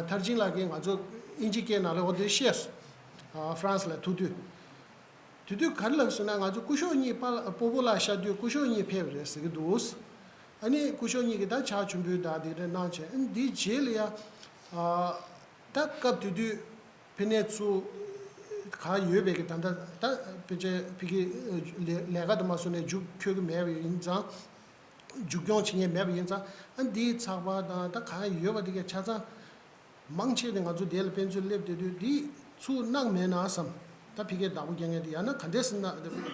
ཐར་ཅིན་ལགས་ཀྱིས་ང་ཚོ་དབྱིན་ཇི་སྐད་ནང་ལ་འོ་དེ་བཤད་སོང་། ཧྥ་རན་སི་ལ་ཐུག་དུས། དེ་དུས་ག་རེ་ལབ་ཟེར་ན་ང་ཚོ་སྐུ་ཞབས་གཉིས་པཱ་ལགས་སྤོ་བོ་ལགས་གཤགས་དུས་སྐུ་ཞབས་གཉིས་ཕེབས་རེད་ཟེར་གྱི་འདུག་ཨ་ནི་སྐུ་ཞབས་གཉིས་ཀྱིས་ད་ཕྱག་མཆོད་འབུལ་དང་དེ་འདྲ་གནང་བྱས། ཨ་ནི་འདིའི་རྗེས་ལ་ཡ་ད་སྐབས་དེ་དུས་ཕ་ནས་ཚུར་ག་ཡོད་པའི་གི་ད་ད་ད་ཕལ་ཆེར་ཕ་གི་ལས་ལས་ཀ་དུ་མ་སོང་ནས་མཇུག་འཁྱོལ་གྱི་མེད་པ་ཡིན་ཙང་། མཇུག་སྐྱོང་བྱེད་མཁན་མེད་པ་ཡིན་ཙང་། ཨ་ནི་འདིའི་ཚགས་པར་དང་ད་གང་ཡོད་པ་དེ་གའི་ཆ་ཚང་། མང་ཆེ་ནས་ང་ཚོ་དེ་ལ་དཔེ་མཛོད་སླེབས་བསྡད་དུས་འདི་ཚུར་གནང་མེད་ན་བསམ། ད་ཕ་གིའི་བདག་པོ་རྒྱག་མཁན་དེ་ཡང་ན་ག་འདྲས་སེ་ན་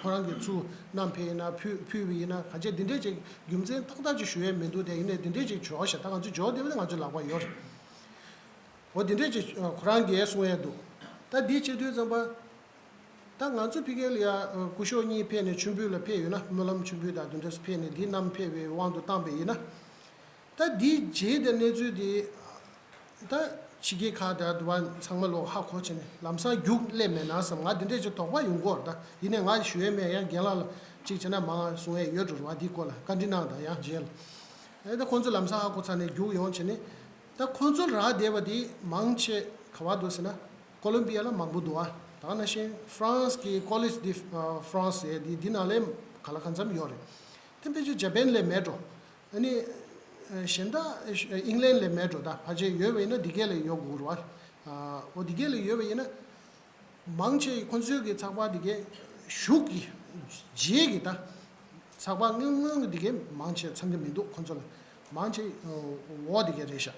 ཁོ་རང་གིས་ཚུར་བསྣམས་ཕེབས་ཡིན་ན་ཕུལ་ཕུལ་བ་ཡིན་ན་ག་ཅེ་འདི་འདྲས་ཅིག་རྒྱུ་མཚན་ཏག་ཏག་ཅིག་ཞུ་ཡས་མི་འདུག་དེ་ཡིན་ནའི་འདི་འདྲས་ཅིག་འབྱོར་ཤག་ད་ང་ཚོ་འབྱོར་བསྡད་པ་དེ་ང་ཚོ་ལག་པ་ཡོད་རེད། འོ་འདི་འདྲས་ཅིག་ཁོ་རང་གིས་གསུང་ཡས་འདུག་ད་འདི་བྱེད་དུས་ཙམ་པ། ད་ང་ཚོ་ཕ་གི་ལ་ཡ་སྐུ་ཞབས་གཉིས་ཕེབས་ནས་མཆོད་འབུལ་ལ་ཕེབས་ཡོད་ན། སྨོན་ལམ་མཆོད་འབུལ་དང་དེ་འདྲ་ཕེབས་ནས་འདི་རྣམས་ཕེབས་པའི་དབང་དུ་བཏང་པ་ཡིན་ན། ད་འདིའི་རྗེས་དེ་གནས་ཚུལ་འདི་ད་ཕྱི་རྒྱལ་ཁག་དང་དུ་བ་ཚང་མ་ལོག་ཧ་གོ་བྱས་ནས་ལམ་སང་རྒྱུགས་སླེབས་མེད་ན་བསམ། ང་འདི་འདྲས་ཅིག་དོགས་པ་ཡོང་གི་ཡོད་རེད། ད་ཡིན་ནའི་ང་ཞུ་ཡས་མེད། ཡང་རྒན་ལགས་ལ་གཅིག་བྱས་ན་མང་གསུང་ཡས་ཡོད་འགྲོ་རེད་བ། འདིའི་སྐོར་ལ་བཀའ་འདྲི་གནང་དང་། ཡང་རྗེས་ལ་ཨེ་ད་ཁོང་ཚོ་ལམ་སང་ཧ་གོ་ཚར་ནས་རྒྱུགས་ཡོང་བྱས་ནས། ད་ཁོང་ཚོ་རག་བསྡད་པ་དེ་མང་ཆེ་ག་བ་འདུག་ཟེར་ན། ཀོ་ལོམ་བི་ཡ་ལ་མང་པོ་འདུག་བ། ད་ག་ནང་བཞིན་ཧྥ་རན་སི་གི་ཀོ་ལེཇ་དེ་ཧྥ་རན་སི་ཡས་དེ་འདི་ནང་ལས་ག་ལ་གང་འཚམ་ཡོད་རེད། དེ་ཕལ་ཆེར་ཇ་པན་ལས་མེད་འགྲོ། ཨ་ནི་གཞན་དག་ཨིང་ལན་ལས་མེད་འགྲོ། ད་ཕལ་ཆེར་ཡོད་པ་ཡིན་ན་འདི་གས་ལས་ཡོད་དགོས་རེད་བ། འོ་འདི་གས་ལས་ཡོད་པ་ཡིན་ན། མང་ཆེ་ཁོང་ཚོའི་གི་ཚགས་པར་འདི་གས་གཞུག་གི་རྗེས་ཀྱི་ད་ཚགས་པར་སྔོན་སྔོན་གྱི་འདི་གས་མང་ཆེ་ཚང་གི་མི་འདུག་ཁོང་ཚོ་ལ། མང་ཆེ་འོག་འདི་གས་རེད་ཤག་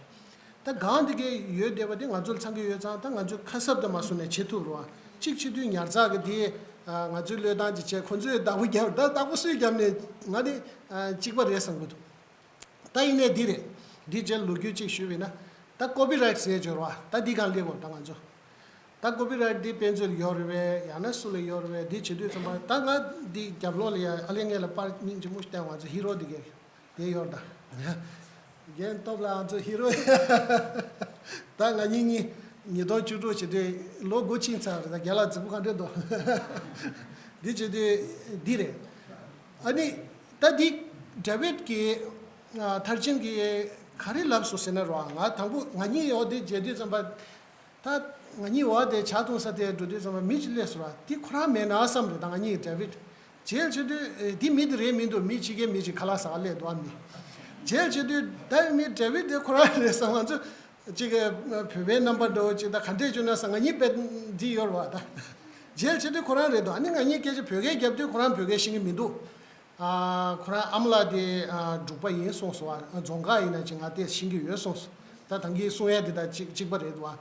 ད་གང་འདི་གས་ཡོད་བསྡད་པ་དེ་ང་ཚོ་ལ་ཚང་གི་ཡོད་ཙང་། ད་ང་ཚོས་ཁ་གསབ་དང་མ་བཟུང་ནས་བྱེད་ཐུབ་རེད་བ། གཅིག་བྱེད་དུས་ཉར་ཚགས་གི་དེ་ང་ཚོའི་བློས་བཏང་ཅིག་བྱས། ཁོང་ཚོས་བདག་པོ་བརྒྱབ། ད་བདག་པོ་སུས་བརྒྱབ་ནས་ང་དེ་གཅིག་པ་རེད་བསམ་གི་འདུག་ད་ཡིན་ནའི་འདི་རེད། འདི་རྗེས་ལོ་རྒྱུས་གཅིག་ཞུས་པ་ཡིན་ན། ད་ཀོ་པི་རའེ་ཊི་ཟེར་ཡས་ཅིག་ཡོད་རེད་བ། ད་འདི་སྒང་སླེབས་དགོས་ད་ང་ཚོ། ད་ཀོ་པི་རའེ་ཊི་འདི་དཔེ་མཛོད་ལ་ཡོད་རེད་པས། ཡང་ན་སུ་ལ་ཡོད་རེད་པས། འདི་བྱེད་དུས་ཙམ་པ་ད་ང་འདི་རྒྱབ་ལོགས་ལ་ཡ་ཨ་ལེ་ངས་ལ་པར་སྙིང་རྗེ་མོ་ཞིག་བསྟན། ང་ཚོ་ཧི་རོ་འདི་གས་དེ་ཡོད་རེད་ད། རྒན་སྟོབས་ལགས་ང་ཚོ་ཧི་རོ། ད་ང་གཉིས་གཉིས་ཉིས་སྟོང་བཅུ་དྲུག་བྱེད་དུས་ལོ་དགུ་ཕྱིན་ཚར་རེད། ད་རྒན་ལགས་རྫིག་པོ་ག་འདྲས་འདུག་འདི་བྱེད་དུས་འདི་རེད། ཨ་ནི་ད་འདི་ཌེ་བིད་ཀྱི་ཨ་ཐར་ཆེན་གྱིས་ག་རེ་ལབ་སོང་ཟེར་ན་རོ། ང་དང་པོ་ང་གཉིས་འོ་དེ་མཇལ་དུས་ཙམ་པ། ད་ང་གཉིས་འོ་དེ་ཇ་འཐུང་ས་དེ་འགྲོ་དུས་ཙམ་པ་མི་གཅིག་སླེབས་སོང་ར། འདི་ཁོ་རང་མེད་ན་བསམ་རེད། ད་ང་གཉིས་ཌེ་བིད་མཇལ་བྱེད་དུས་འདི་མི་འདི་རེད་མི་འདུག་མི་གཅིག་གིས་མི་གཅིག་ཁ་ལག་ཟ་ག་སླེབས་འདུག་མི་མཇལ་བྱེད་དུས་ད་མི་ཌེ་བིད་དེ་ཁོ་རང་རེད་བསམ། ང་ཚོ་གཅིག་གི་བོད་པའི་རྣམ་པ་འདྲ་བོ་ཅིག་ད་ག་འདྲས་བྱུང་ན་བསམ། ང་གཉིས་དཔེ་འདི་ཡོད་རེད་བ། ད་མཇལ་བྱེད་དུས་ཁོ་རང་རེད་འདུག་ཨ་ནི་ང་གཉིས་སྐད་ཆ་བོད་སྐད་རྒྱབ་དུས་ཁོ་རང་བོད་སྐད་ཤེས་ཀྱི་མི་འདུག་ཨ་ཁོ་རང་ཨ་མ་ལགས་དེ་ཨ་འབྲུག་པ་ཡིན་གསུངས་སོང་། ཨ་རྫོང་ཁ་ཡིན་ན་ཅིག་ང་དེ་ཤེས་ཀྱི་ཡོད་གསུངས་སོང་། ད་ད་གིན་གསུང་ཡ་དེ་ད་གཅིག་གཅིག་པ་རེད་འདུག་ཨ་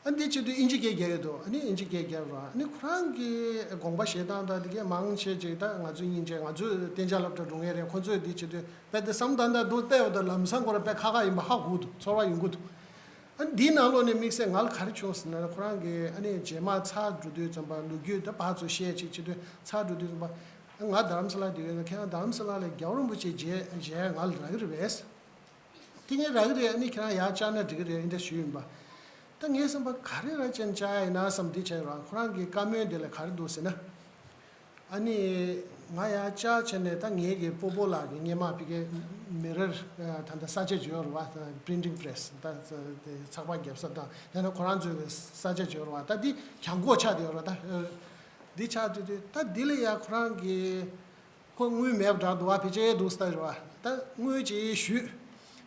ཨ་འདི་བྱེད་དུས་ཨིན་ཇི་སྐད་རྒྱག་གི་འདུག་ཨ་ནི་ཨིན་ཇི་སྐད་རྒྱབ་ར། ཨ་ནི་ཁོ་རང་གི་དགོངས་པ་བཞེས་སྟངས་དང་དེ་གས་མང་ཆེ་ཅིག་ད་ང་ཚོའི་སྙིང་རྗེ། ང་ཚོས་གཏན་འཇགས་སློབ་གྲྭ་འགྲོ་མཁན་རེད། ཁོ་ཚོས་འདི་བྱེད་དུས་དཔེ་དེ་བསམ་ད་ད་འདུག་བལྟས་པ་དང་ལམ་སང་ཁོ་རང་དཔེ་ཁག་ཁག་ཡིན་པ་ཧ་གོ་འདུག་ཚོར་བ་ཡོང་གི་འདུག་ཨ་འདིའི་ནང་ལོགས་ནས་དམིགས་བསལ་ང་ལ་ག་རེ་བྱུང་ཟེར་ན། ཁོ་རང་གིས་ཨ་ནི་རྗེས་མ་ཚར་འགྲོ་དུས་ཙམ་པ་ལོ་རྒྱུས་ད་ཕར་ཚུར་བཤད་ཅིག་བྱེད་དུས་ཚར་འགྲོ་དུས་ཙམ་པ། ང་རྡ་རམ་ས་ལ་དེ་ཡོད་ན་ཁྱེད་རང་རྡ་རམ་ས་ལ་ལ་རྒྱལ་བ་རིན་པོ་ཆེ་མཇལ་མཇལ་ང་ལ་རག་གི་རེད་པས། དེ་ངས་རག་གི་རེད། ཨ་ནི་ཁྱེད་རང་ཡར་བཅར་ན་འགྲིག་གི་རེད་འདྲ་ཞུས་ཡིན་པ། ད་ངས་བསམ་པ་ག་རེ་ར་ཅན་བཅར་ཡ་ཡིན་ན་བསམ་འདི་བྱས་ར། ཁོ་རང་གི་བཀའ་མོལ་འདི་ལ་ག་རེ་འདུག་ཟེར་ན། ཨ་ནི་ང་ཡར་བཅར་བྱས་ནས་ད་ངེད་ཀྱི་སྤོ་བོ་ལགས་ཀྱི་སྔས་མ་ཕ་གི་མི་རེར་ད་ལྟ་ས་ཆ་བརྗོད་ར་བ། པི་རིན་ཊིང་པི་རེ་སི་ད་ཚགས་པར་རྒྱབ་ས་དང་། ཡང་ན་ཁོ་རང་ཚོའི་ས་ཆ་བརྗོད་ར་བ། ད་འདི་གྱང་གོག་ཆགས་བསྡད་ཡོད་ར། ད་འདི་ཆགས་དུས་དུས་ད་འདི་ལ་ཡ་ཁོ་རང་གི་ཁོ་དངུལ་མེད་པ་འདྲ་འདུག་བ། ཕལ་ཆེར་འདུག་ས་རེད་བ། ད་དངུལ་ཅིག་ཞུས།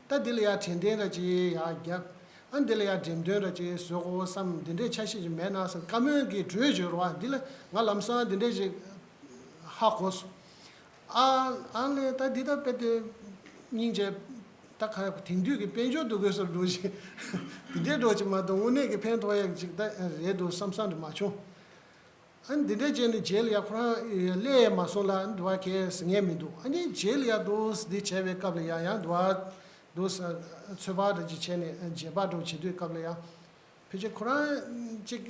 ད་འདི་ལ་ཡ་དྲན་རྟེན་ར་ཅིག་ཡར་བརྒྱབ། ཨ་འདི་ལ་ཡ་འགྲེམས་སྟོན་ར་ཅིག་བཟོ་དགོས་བསམ། འདི་འདྲའི་ཆ་ཤས་ཅིག་མེད་ན་བསམ། བཀའ་མོལ་གྱི་གྲོས་བྱོས་ར་བ། འདི་ལ་ང་ལམ་སང་འདི་འདྲས་ཅིག་ཧ་གོ་སོང་། ཨ་ཨ་ལས་ད་འདི་ད་དཔེ་དེ་སྙིང་རྗེ། ད་ག་དེང་དུས་ཀྱི་དཔལ་འབྱོར་འདུག་དགོས་སོ་འདྲ་ཅིག་འདི་འདྲས་འདྲ་ཅིག་མ་གཏོགས་དངོས་གནས་ཀྱི་ཕན་ཐོགས་ཡག་ཅིག་ད་རེད་འདུག་བསམ་བསམ་དུ་མ་བྱུང་། ཨ་ནི་འདི་འདྲས་བྱས་ནས་རྗེས་ལ་ཡ་ཁོ་རང་སླེབས་ཡས་མ་སོང་ལ་འདི་བ་ཁས་ཟེར་མཁན་མི་འདུག་ཨ་ནི་རྗེས་ལ་ཡ་འདུག་འདི་བྱས་པའི་སྐབས་ལ་ཡ་ཡང་འདི་བ་འདུག་ཚོད་དཔག་འདྲ་ཅིག་བྱས་ནས་རྗེས་དཔག་འདྲ་བྱེད་དུས་སྐབས་ལ་ཡ་ཕལ་ཆེར་ཁོ་རང་ཅིག་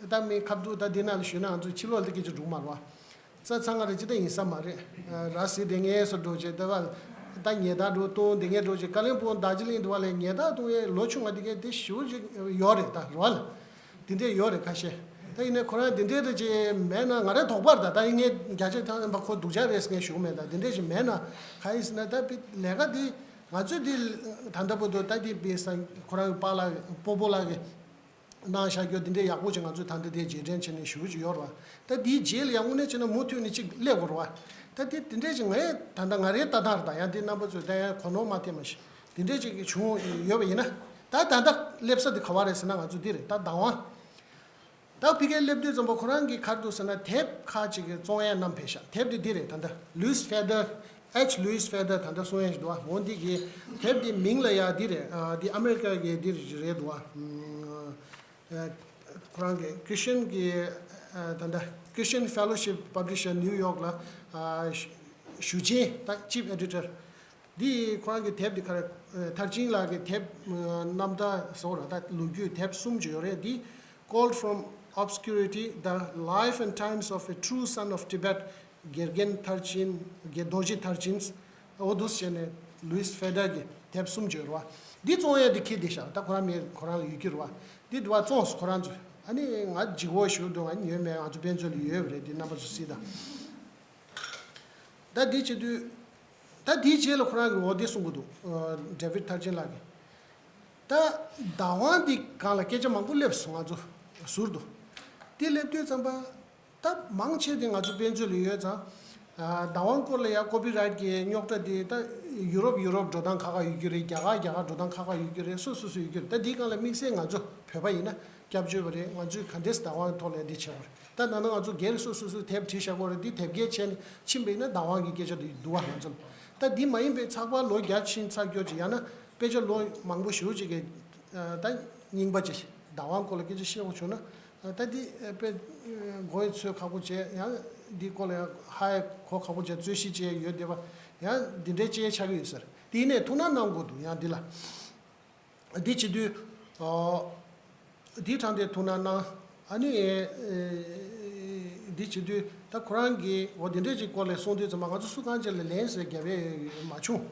ད་མི་ཁ་བསྡུར་ད་འདི་ནང་ལ་ཞུས་ན་ང་ཚོ་ཕྱི་ལོགས་ལ་སྐད་ཆ་འགྲོ་མ་རེད་བ། རྩ་ཚང་ང་རེ་ཅི་ད་ཡིན་ས་མ་རེད། ར་བཟི་དེ་ངས་སོ་འགྲོ་བྱེད་ད་བ། ད་ཉལ་ཐ་འགྲོ་གཏོང་དེ་ངས་འགྲོ་བྱེད། ཀ་ལིམ་པོང་རྡོ་རྗེ་གླིང་དུ་བ་ལས་ཉལ་ཐ་གཏོང་ཡས་ལོ་ཆུང་བ་དེ་གས་དེ་ཞུ་ཅིག་ཡོད་རེད་ད་རེད་བ་ལ། དེ་འདྲས་ཡོད་རེད་ཁ་ཤས། ད་ཡིན་ནའི་ཁོ་རང་དེ་འདྲས་རེ་ཅིག་མེད་ན་ང་རའི་དོགས་པར་ད་ད་ཡིན་ངས་བརྒྱ་ཆ་ཐམ་པ་ཁོ་སྡུག་ཅག་རེད་ངས་ཞུ་གི་མེད། ད་དེ་འདྲས་ཅིག་མེད་ན་ག་ཡིན་ཟེར་ན་ད་ལས་ཀ་དེ་ང་ཚོས་དེ་ད་ལྟ་བར་དུ་ད་དེ་པའི་ས་ཁོ་རང་གི་པཱ་ལགས་སྤོ་བོ་ལགས་ཀྱི། གནང་བཞག་རྒྱུ་འདི་འདྲའི་ཡག་པོ་ཅིག་ང་ཚོས་ད་ལྟ་དེ་རྗེས་དྲན་བྱས་ནས་ཞུ་གི་ཅིག་ཡོད་རེད་བ། ད་དེའི་རྗེས་ལ་ཡང་དངོས་གནས་བྱས་ན་མུ་མཐུད་ནས་ཅིག་སླེབས་དགོས་རེད་བ། ད་དེ་དེ་འདྲས་ཅིག་ངས་ད་ལྟ་ང་རའི་ལྟ་སྟངས་རེད། ད་ཡང་དེ་རྣམ་པ་ཚོས་ད་ཡང་གོ་ནོར་མ་ཐེབས་མ་ཤེས། དེ་འདྲས་ཅིག་བྱུང་ཡོད་པ་ཡིན་ན། ད་ད་ལྟ་སླེབས་ས་དེ་ག་བ་རེད་ཟེར་ན་ང་ཚོ་འདི་རེད། ད་བདག་དབང་། ད་ཕ་གིར་སླེབས་དུས་ཙམ་པ་ཁོ་རང་གིས་ག་རེ་འདུག་ཟེར་ན་དེབ་ཁག་ཅིག་གི་བཙོང་ཡས་བསྣམས་ཕེབས་ཤག་དེབ་དེ་འདི་རེད། ད་ལྟ་ལུའིས་ཕེ་དར། H. Louis Feather ད་ལྟ་གསུང་ཡས་ཞིག་འདུག་བ། འོ་འདི་གི་དེབ་འདི་མིང་ལ་ཡ་འདི་རེད། ཨ་འདི་ཨ་མེ་རི་ཀ་གི་འདི་རེད་འདུག་བ། ཨ་ཁོ་རང་གི་Christian གི་ཨ་ད་ལྟ་Christian Fellowship Publisher New York ལ་ཨ་ཞུ་ཆེན་ད་Chief Editor འདི་ཁོ་རང་གི་དེབ་འདི་ག་རེ། ཨ་མཐར་ཕྱིན་ལགས་ཀྱི་དེབ་ཨ་རྣམ་ཐར་ཟེར་བ་རེད། ད་ལོ་རྒྱུས་དེབ་གསུམ་ཅིག་ཡོད་རེད། འདི་Called from Obscurity, The Life and Times of a True Son of Tibet, དགེ་རྒན་མཐར་ཕྱིན། དགེ་རྡོ་རྗེ་མཐར་ཕྱིན། འོ་འདུག་སེ་བྱས་ནས་ལུའིས་ཧྥེ་ཌར་གྱི་དེབ་གསུམ་བརྗོད་ར་བ། འདི་བཙོང་ཡས་འདི་ཁྱེར་བསྡད་ཤག་ད་ཁོ་རང་མེད། ཁོ་རང་ལ་ཡོད་ཀྱི་ར་བ། འདི་འདི་བ་བཙོངས་སོང་ཁོ་རང་ཚོས། ཨ་ནི་ང་ལྗིད་པོ་ཞུ་འདུག་ང་ཉོས་མེད། ང་ཚོ་དཔེ་མཛོད་ལ་ཡོད་པ་རེད། འདི་རྣམ་པ་ཚོ་གཟིགས་དང་། ད་འདི་བྱེད་དུས། ད་དེའི་རྗེས་ལ་ཁོ་རང་གིས་འོ་དེ་གསུང་གི་འདུག་ཨ། ཌེ་བིད་ཐར་ཅིན་ལགས་ཀྱིས། ད་བདག་དབང་འདི་སྒང་ལ་སྐད་ཆ་མང་པོ་སླེབས་སོང་། ང་ཚོ་ཟུར་དུ་དེ་སླེབས་དུས་ཙམ་པ། ད་མང་ཆེ་དེ་ང་ཚོ་དཔེ་མཛོད་ལ་ཡོད་ཙང་། ཨ། བདག་དབང་སྐོར་ལ་ཡ་ཀོ་པི་རའེ་ཊི་གི་རྙོག་དྲ་དེ་ད་ཡུ་རོབ་ཡུ་རོབ་འགྲོ་སྟངས་ཁག་ཁག་ཡོད་ཀྱི་རེད། རྒྱ་གར་རྒྱ་གར་འགྲོ་སྟངས་ཁག་ཁག་ཡོད་ཀྱི་རེད། སོ་སོ་སོ་ཡོད་ཀྱི་རེད། ད་དེའི་སྒང་ལ་དམིགས་བསལ་ང་ཚོ་བོད་པ་ཡིན་ན་སྐྱབས་བཅོལ་བ་རེད། ང་ཚོས་ག་འདྲས་བདག་དབང་ཐོག་ལ་འདི་བྱེད་དགོས་རེད། ད་ད་ནང་ང་ཚོ་སྒེར་སོ་སོ་སོའི་དེབ་བྲིས་བཞག་དགོས་རེད། འདི་དེབ་སྐྱེལ་བྱས་ནས་ཕྱིན་པ་ཡིན་ན་བདག་དབང་གི་སྐད་ཆ་དེ་འདུག་བ། ང་ཚོ་ལ་ད་འདི་མ་ཡིན་པའི་ཚགས་པར་ལོ་བརྒྱ་ཕྱིན་ཚར་སྐྱོར་ཅིག་ཡང་ན་དཔེ་ཆ་ལོ་མང་པོ་ཞེ་པོ་ཅིག་གི་ད་རྙིང་པ་ཅིག་བདག་དབང་སྐོར་ལ་སྐད་ཆ་བཤད་དགོས་བྱུང་ན། ད་འདི་དཔེ་མགོ་ཡི་ཚོས་ཁག་པོ་བྱས། ཡང་འདི་སྐོར་ལ་ཡང་ཧ་ཡ་གོ་ཁག་པོ་བྱས། རྩོད་གཞི་བྱས་ཡོད་བསྡད་པ། ཡང་འདི་འདྲའི་ཅིག་ཆགས་ཀྱི་ཡོད་ཟེར། དེ་ནས་ཐུགས་སྣང་གནང་དགོས་འདུག་ཡང་འདི་ལ། འདི་བྱེད་དུས། ཨོ། འདི་དྲང་བདེན་ཐུགས་སྣང་གནང་། ཨ་ནི། ཨེ། འདི་བྱེད་དུས་ད་ཁོ་རང་གིས་འོ་འདི་འདྲས་ཅིག་སྐོར་ལ་གསུང་དུས་ཙམ་པ་ང་ཚོ་སུ་གང་ཅིག་ལ་ལན་ཟེར་རྒྱབ་ཡས་མ་བྱུང་།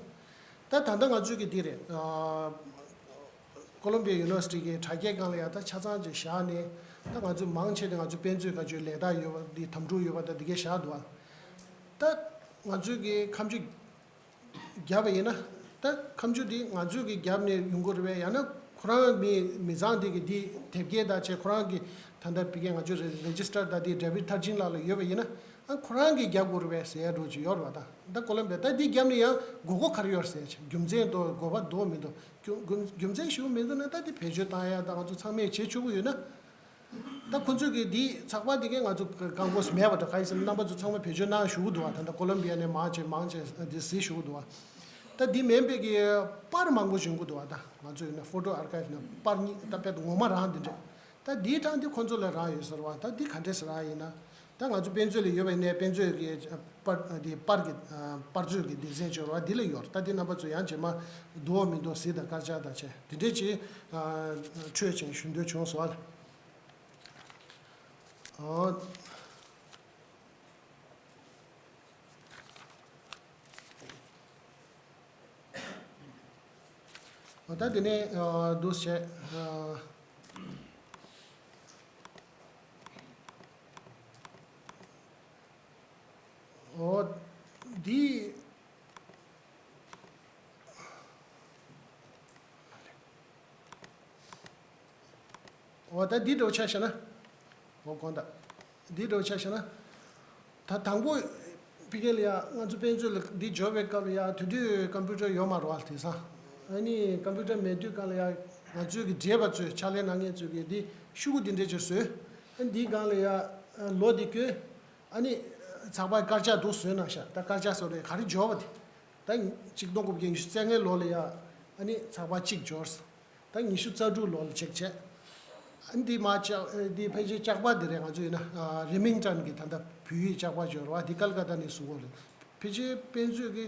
ད་ད་ལྟ་ང་ཚོའི་གི་འདི་རེད། ཨ། ཀོ་ལོམ་བི་ཡ་ཡུ་ནི་ཝར་སི་ཊི་གི་དྲ་རྒྱའི་སྒང་ལ་ཡ་ད་ཆ་ཚང་ཅིག་བཞག་ནས། ད་ང་ཚོས་མང་ཆེ་དེ་ང་ཚོ་དཔེ་མཛོད་ག་ཚོད་ལས་རྟགས་ཡོད་པ་འདི་དམ་ཕྲུག་ཡོད་པ་ད་འདི་གས་བཞག་འདུག་ཨ། ད་ང་ཚོའི་གི་ཁ་མཆུ་བརྒྱབ་པ་ཡིན་ན། ད་ཁ་མཆུ་འདི་ང་ཚོས་ཀྱིས་བརྒྱབ་ནས་ཡོང་གི་རེད་པས། ཡང་ན་ཁོ་རང་མི་མི་ཚང་འདི་གི་འདི་དེབ་སྐྱེལ་དང་བཅས་ཁོ་རང་གི་ད་ལྟ་བི་ཀའི་ང་ཚོའི་རེ་རེ་ཇི་སི་ཊར་དང་འདི་ཌེ་བིད་ཐར་ཅིན་ལགས་ལ་ཡོད་པ་ཡིན་ན། ཨ། ཁོ་རང་གིས་བརྒྱབ་དགོས་རེད་པས་ཟེར་འགྲོ་གི་ཡོད་རེད་པ། ད་ད་ཀོ་ལོམ་བི་ཡ་ད་འདི་བརྒྱབ་ནས་ཡང་དགོས་མཁོ་ག་རེ་ཡོད་རེད་ཟེར། རྒྱུ་མཚན་འདུག་དགོས་པ་འདུག་མི་འདུག་རྒྱུ་རྒྱུ་རྒྱུ་མཚན་ཞིག་མི་འདུག་ན་ད་འདི་བེད་སྤྱོད་བཏང་ཡ་ད་ང་ཚོ་ཚང་མས་བྱེད་ཆོག་གི་ཡོད་ན། ད་ཁོ་ཚོས་ཀྱི་འདི་ཚགས་པར་འདི་གས་ང་ཚོ་བཀག་འགོག་མེད་པ་འདྲ། ག་ཡིན་ཟེར་ན་རྣམ་པ་ཚོ་ཚང་མ་བེད་སྤྱོད་གནང་ཞུ་གི་འདུག་བ། ད་ལྟ་ཀོ་ལོམ་བི་ཡ་ནས་མང་ཆེ་མང་ཆེ་འདི་གཟིགས་ཞུ་གི་འདུག་བ། ད་འདི་མིན་པའི་གི་པར་མང་པོ་བྱུང་གི་འདུག་བ། ད་ང་ཚོ་ཡིན་ན་ཕོ་ཊོ་ཨར་ཀའིབ་ནས་པར་གཉིས་ད་དཔེ་ངོ་མ་རང་འདི་འདྲ། ད་འདིའི་གྲངས་འདི་ཁོ་ཚོ་ལ་རག་ཡོད་ཟེར་བ། ད་འདི་ག་འདྲས་རག་ཡིན་ན། ད་ང་ཚོ་དཔེ་མཛོད་ལ་ཡོད་པའི་ནས་དཔེ་མཛོད་ཀྱི་པར་འདི་པར་གྱི་པར་མཛོད་ཀྱི་སྡེ་ཚན་སྦྱོར་བ་འདི་ལ་ཡོད། ད་འདི་རྣམ་པ་ཚོ་ཡང་རྗེས་མ་འདུག་མི་འདུག་གཟིགས་དང་དཀར་ཆག་དང་བྱས་འདི་འདྲས་ཅིག་འཕྲོད་ཅིང་ཞུ་འདོད་བྱུང་སོང་ཨ། ཨོ། ཨོ་ད་དེ་ནས་ཨ་འདུག་བྱས། ཨ། ཨོ་འདི། འོ་ད་འདི་འདྲ་བོ་ཆ་བཞག་ན། འོ་དགོངས་དག་འདི་འདྲ་བོ་ཆ་བཞག་ན། ད་དང་པོ་ཕ་གི་ལ་ཡ་ང་ཚོ་དཔེ་མཛོད་ལ་འདི་འབྱོར་བའི་སྐབས་ལ་ཡ་དེ་དུས་ཀམ་པུ་ཊར་ཡོད་མ་རེད་བ། དེང་སང་ཨ་ནི་ཀམ་པུ་ཊར་མེད་དུས་སྒང་ལ་ཡ་ང་ཚོའི་གི་བགྲེས་པ་ཚོས་ཕྱག་ལས་གནང་མཁན་ཚོས་གི་འདི་ཤོག་གུ་འདི་འདྲས་ཅིག་བཟོས། ཨ་འདིའི་སྒང་ལ་ཡ་ལོ་འདི་བཀོད། ཨ་ནི་ཚགས་པར་དཀར་ཆག་འདུག་བཟོས་གནང་ཤག་ད་དཀར་ཆག་བཟོ་རེད་ག་རེ་འབྱོར་བ་དེ། ད་གཅིག་སྟོང་དགུ་བརྒྱ་ཉི་ཤུ་རྩ་ལྔའི་ལོ་ལ་ཡ་ཨ་ནི་ཚགས་པར་གཅིག་འབྱོར། ད་ཉི་ཤུ་རྩ་དྲུག་ལོ་ལ་ཅིག་བྱས། ཨ་འདི་མ་ཅག་འདི་ཕལ་ཆེར་ལྕགས་པར་འདི་རེད། ང་ཚོ་ཡིན་ན་རི་མིང་ཊོན་གྱི་ད་ལྟ་བོད་ཡིག་ལྕགས་པར་འབྱོར་བ་འདི་ཀལ་ཀ་ཏ་ནས་བཟུང་བ་རེད། ཕལ་ཆེར་དཔེ་མཛོད་ཀྱི་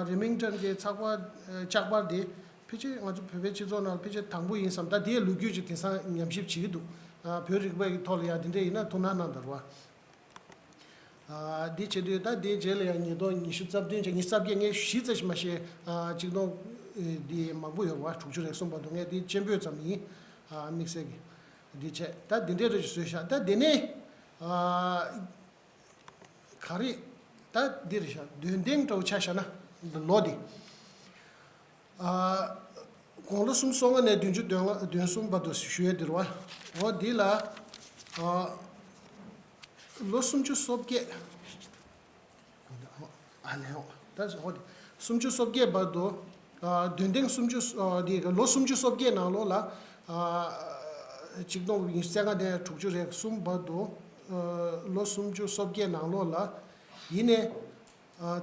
རི་མིང་ཊོན་གྱི་ཚགས་པར་ལྕགས་པར་འདི་ཕལ་ཆེར་ང་ཚོ་བོད་པའི་སྤྱི་ཚོགས་ནང་ཕལ་ཆེར་དང་པོ་ཡིན་བསམ། ད་དེའི་ལོ་རྒྱུས་ཅིག་དེང་སང་ཉམས་ཞིབ་བྱེད་ཀྱི་འདུག་བོད་རིག་པའི་ཐོག་ལ་ཡ་འདི་འདྲ་ཡིན་ན་ཐུགས་སྣང་གནང་དང་རེད་བ། ཨ། འདི་བྱེད་དུས་ད་འདིའི་རྗེས་ལ་ཡང་ཉིས་སྟོང་ཉི་ཤུ་རྩ་བདུན་བྱས། ཉི་ཤུ་རྩ་བརྒྱད་ངས་གཞི་རྩ་ཞིག་མ་ཤེས། ཨ། གཅིག་སྟོང་འདི་མང་པོ་ཡོད་རེད་བ། དྲུག་ཅུ་རེ་གསུམ་བར་དུ་ངས་འདི་སྤྱན་འབོད་ཙམ་ཡིན། ཨ། དམིགས་བསལ་གྱི་འདི་བྱས་ད་འདི་འདྲའི་རེ་ཞིག་བཟོས་ཤག་ད་འདི་ནས་ཨ། ག་རེ་ད་འདི་རེད་ཤག་འདོན་ཐེངས་འདྲ་བོ་ཆ་བཞག་ན་འདི་ལོ་འདི། ཨ། དགུང་ལོ་སུམ་ཅུ་སོ་ལྔ་ནས་བདུན་ཅུ་དོན་ལྔ་དོན་གསུམ་བར་དུ་ཞུ་ཡས་འདི་རེད་བ། འོ་འདི་ལ། ཨ། ལོ་སུམ་ཅུ་སོ་བརྒྱད། ཨ་ལས་འོ་ད་འོ་འདི་སུམ་ཅུ་སོ་བརྒྱད་བར་དུ། ཨ། འདོན་ཐེངས་སུམ་ཅུ་སོ་འདི་ལོ་སུམ་ཅུ་སོ་བརྒྱད་ནང་ལོགས་ལ། ཨ། གཅིག་སྟོང་ཉི་ཤུ་རྩ་ལྔ་ནས་དྲུག་ཅུ་རེ་གསུམ་བར་དུ། ཨ། ལོ་སུམ་ཅུ་སོ་བརྒྱད་ནང་ལོགས་ལ། ཡིན་ནའི།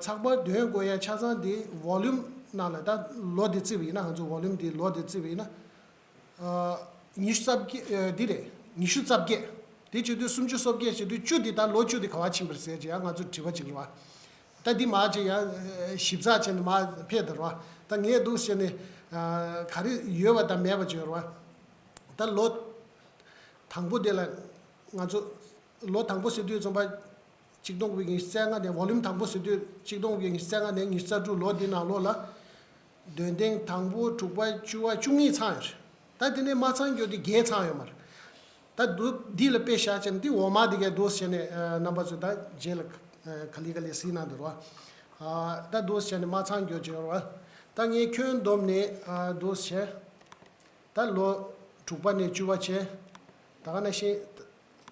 ཚགས་པར་འདོན་དགོས་ཡ་ཆ་ཚང་དེ་ཝོ་ལུམ་ནང་ལ་ད་ལོ་དེ་བརྩིས་པ་ཡིན་ན། ང་ཚོ་ཝོ་ལུམ་དེ་ལོ་དེ་བརྩིས་པ་ཡིན་ན། ཉི་ཤུ་རྩ་བརྒྱད་འདི་རེད། ཉི་ཤུ་རྩ་བརྒྱད། དེ་བྱེད་དུས་སུམ་ཅུ་སོ་བརྒྱད་བྱེད་དུས་བཅུ་དེ་ད་ལོ་བཅུ་དེ་ག་བ་ཕྱིན་པ་རེད་ཟེར་ཅིག་ཡང་ང་ཚོ་དྲི་བ་ཅིག་རེད་བ། ད་འདི་མ་ཅིག་ཡང་ཞིབ་ཚགས་བྱས་ནས་མ་ཕེབས་དང་རེད་བ། ད་ངས་འདུག་བྱས་ནས་ག་རེ་ཡོད་པ་དང་མེད་པ་ཅིག་ཡོད་རེད་བ། ད་ལོ་དང་པོ་དེ་ལ། ང་ཚོ་ལོ་དང་པོ་ཟེར་དུས་ཙམ་པ་གཅིག་སྟོང་དགུ་བརྒྱ་ཉི་ཤུ་རྩ་ལྔ་ནས་ཝོ་ལུམ་དང་པོ་ཟེར་དུས་གཅིག་སྟོང་དགུ་བརྒྱ་ཉི་ཤུ་རྩ་ལྔ་ནས་ཉི་ཤུ་རྩ་དྲུག་ལོ་འདི་ནང་ལོགས་ལ། འདོན་ཐེངས་དང་པོ་དྲུག་པ་བཅུ་པ་བཅུ་གཉིས་ཚང་ཡོད་རེད། ད་དེ་ནས་མ་ཚང་རྒྱུ་དེ་བརྒྱད་ཚང་ཡོད་མ་རེད། ད་འདི་འདི་ལ་དཔེ་བཞག་བྱས་ན་འདི་འོག་མ་འདི་གའི་འདུག་བྱས་ནས་རྣམ་པ་ཚོས་ད་རྗེས་ལ་ག་ལེ་ག་ལེ་གཟིགས་གནང་འདུག་རོགས། ད་འདུག་བྱས་ནས་མ་ཚང་རྒྱུ་བྱས་རོགས། ད་ངས་ཁྱོན་བསྡོམས་ནས་འདུག་བྱས། ད་ལོ་དྲུག་པ་ནས་བཅུ་པ་བྱས། ད་ག་ནང་བཞིན་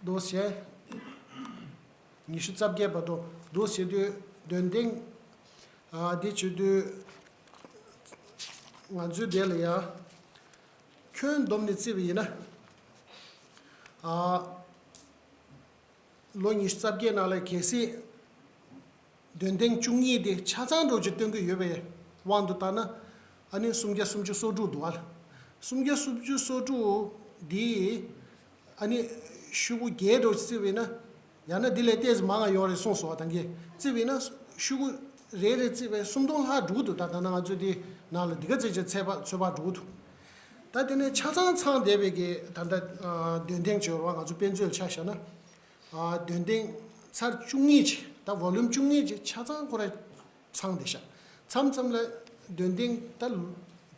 འདུག་བྱས། ཉི་ཤུ་རྩ་བརྒྱད་བར་དུ་འདུག་བྱེད་དུས་འདོན་ཐེངས་འདི་བྱེད་དུས་ང་ཚོའི་དེ་ལ་ཡང་ཁྱོན་བསྡོམས་ནས་བརྩིས་པ་ཡིན་ན། ལོ་ཉི་ཤུ་རྩ་བརྒྱད་ནང་ལ་གལ་སྲིད་འདོན་ཐེངས་བཅུ་གཉིས་དེ་ཆ་ཚང་འགྲོ་ཅིག་སྟོན་གྱི་ཡོད་པའི་དབང་དུ་བཏང་ན། ཨ་ནི་སུམ་བརྒྱ་སུམ་ཅུ་སོ་དྲུག་འདུག་ཨ། སུམ་བརྒྱ་སུམ་ཅུ་སོ་དྲུག་འདི་ཨ་ནི་ཤོག་གུ་བརྒྱད་འགྲོ་ཅིག་བརྩིས་པ་ཡིན་ན། ཡང་ན་འདི་ལས་ཏོག་ཙམ་མང་བ་ཡོད་རེད་གསུངས་སོང་བ། ད་གིན་བརྩིས་པ་ཡིན་ན་ཤོག་གུ་རེ་རེ་བརྩིས་པས་སུམ་སྟོང་ལྷག་འགྲོ་གི་འདུག་ད་ད་ནང་ང་ཚོས་འདི་ནང་ལ་འདི་ག་ཚད་ཅིག་ཚོད་དཔག་ཚོད་དཔག་འགྲོ་གི་འདུག་ད་དེ་ནས་ཆ་ཚང་ཚང་བསྡད་པའི་གི་ད་ལྟ་འདོན་ཐེངས་བྱེད་པ་ང་ཚོ་དཔེ་མཛོད་ལ་ཆ་བཞག་ན། འདོན་ཐེངས་ཚར་བཅུ་གཉིས་ཅིག་ད་ཝོ་ལུམ་བཅུ་གཉིས་ཅིག་ཆ་ཚང་ཁོ་ར་ཚང་བསྡད་ཤག་མཚམས་མཚམས་ལ་འདོན་ཐེངས་ད་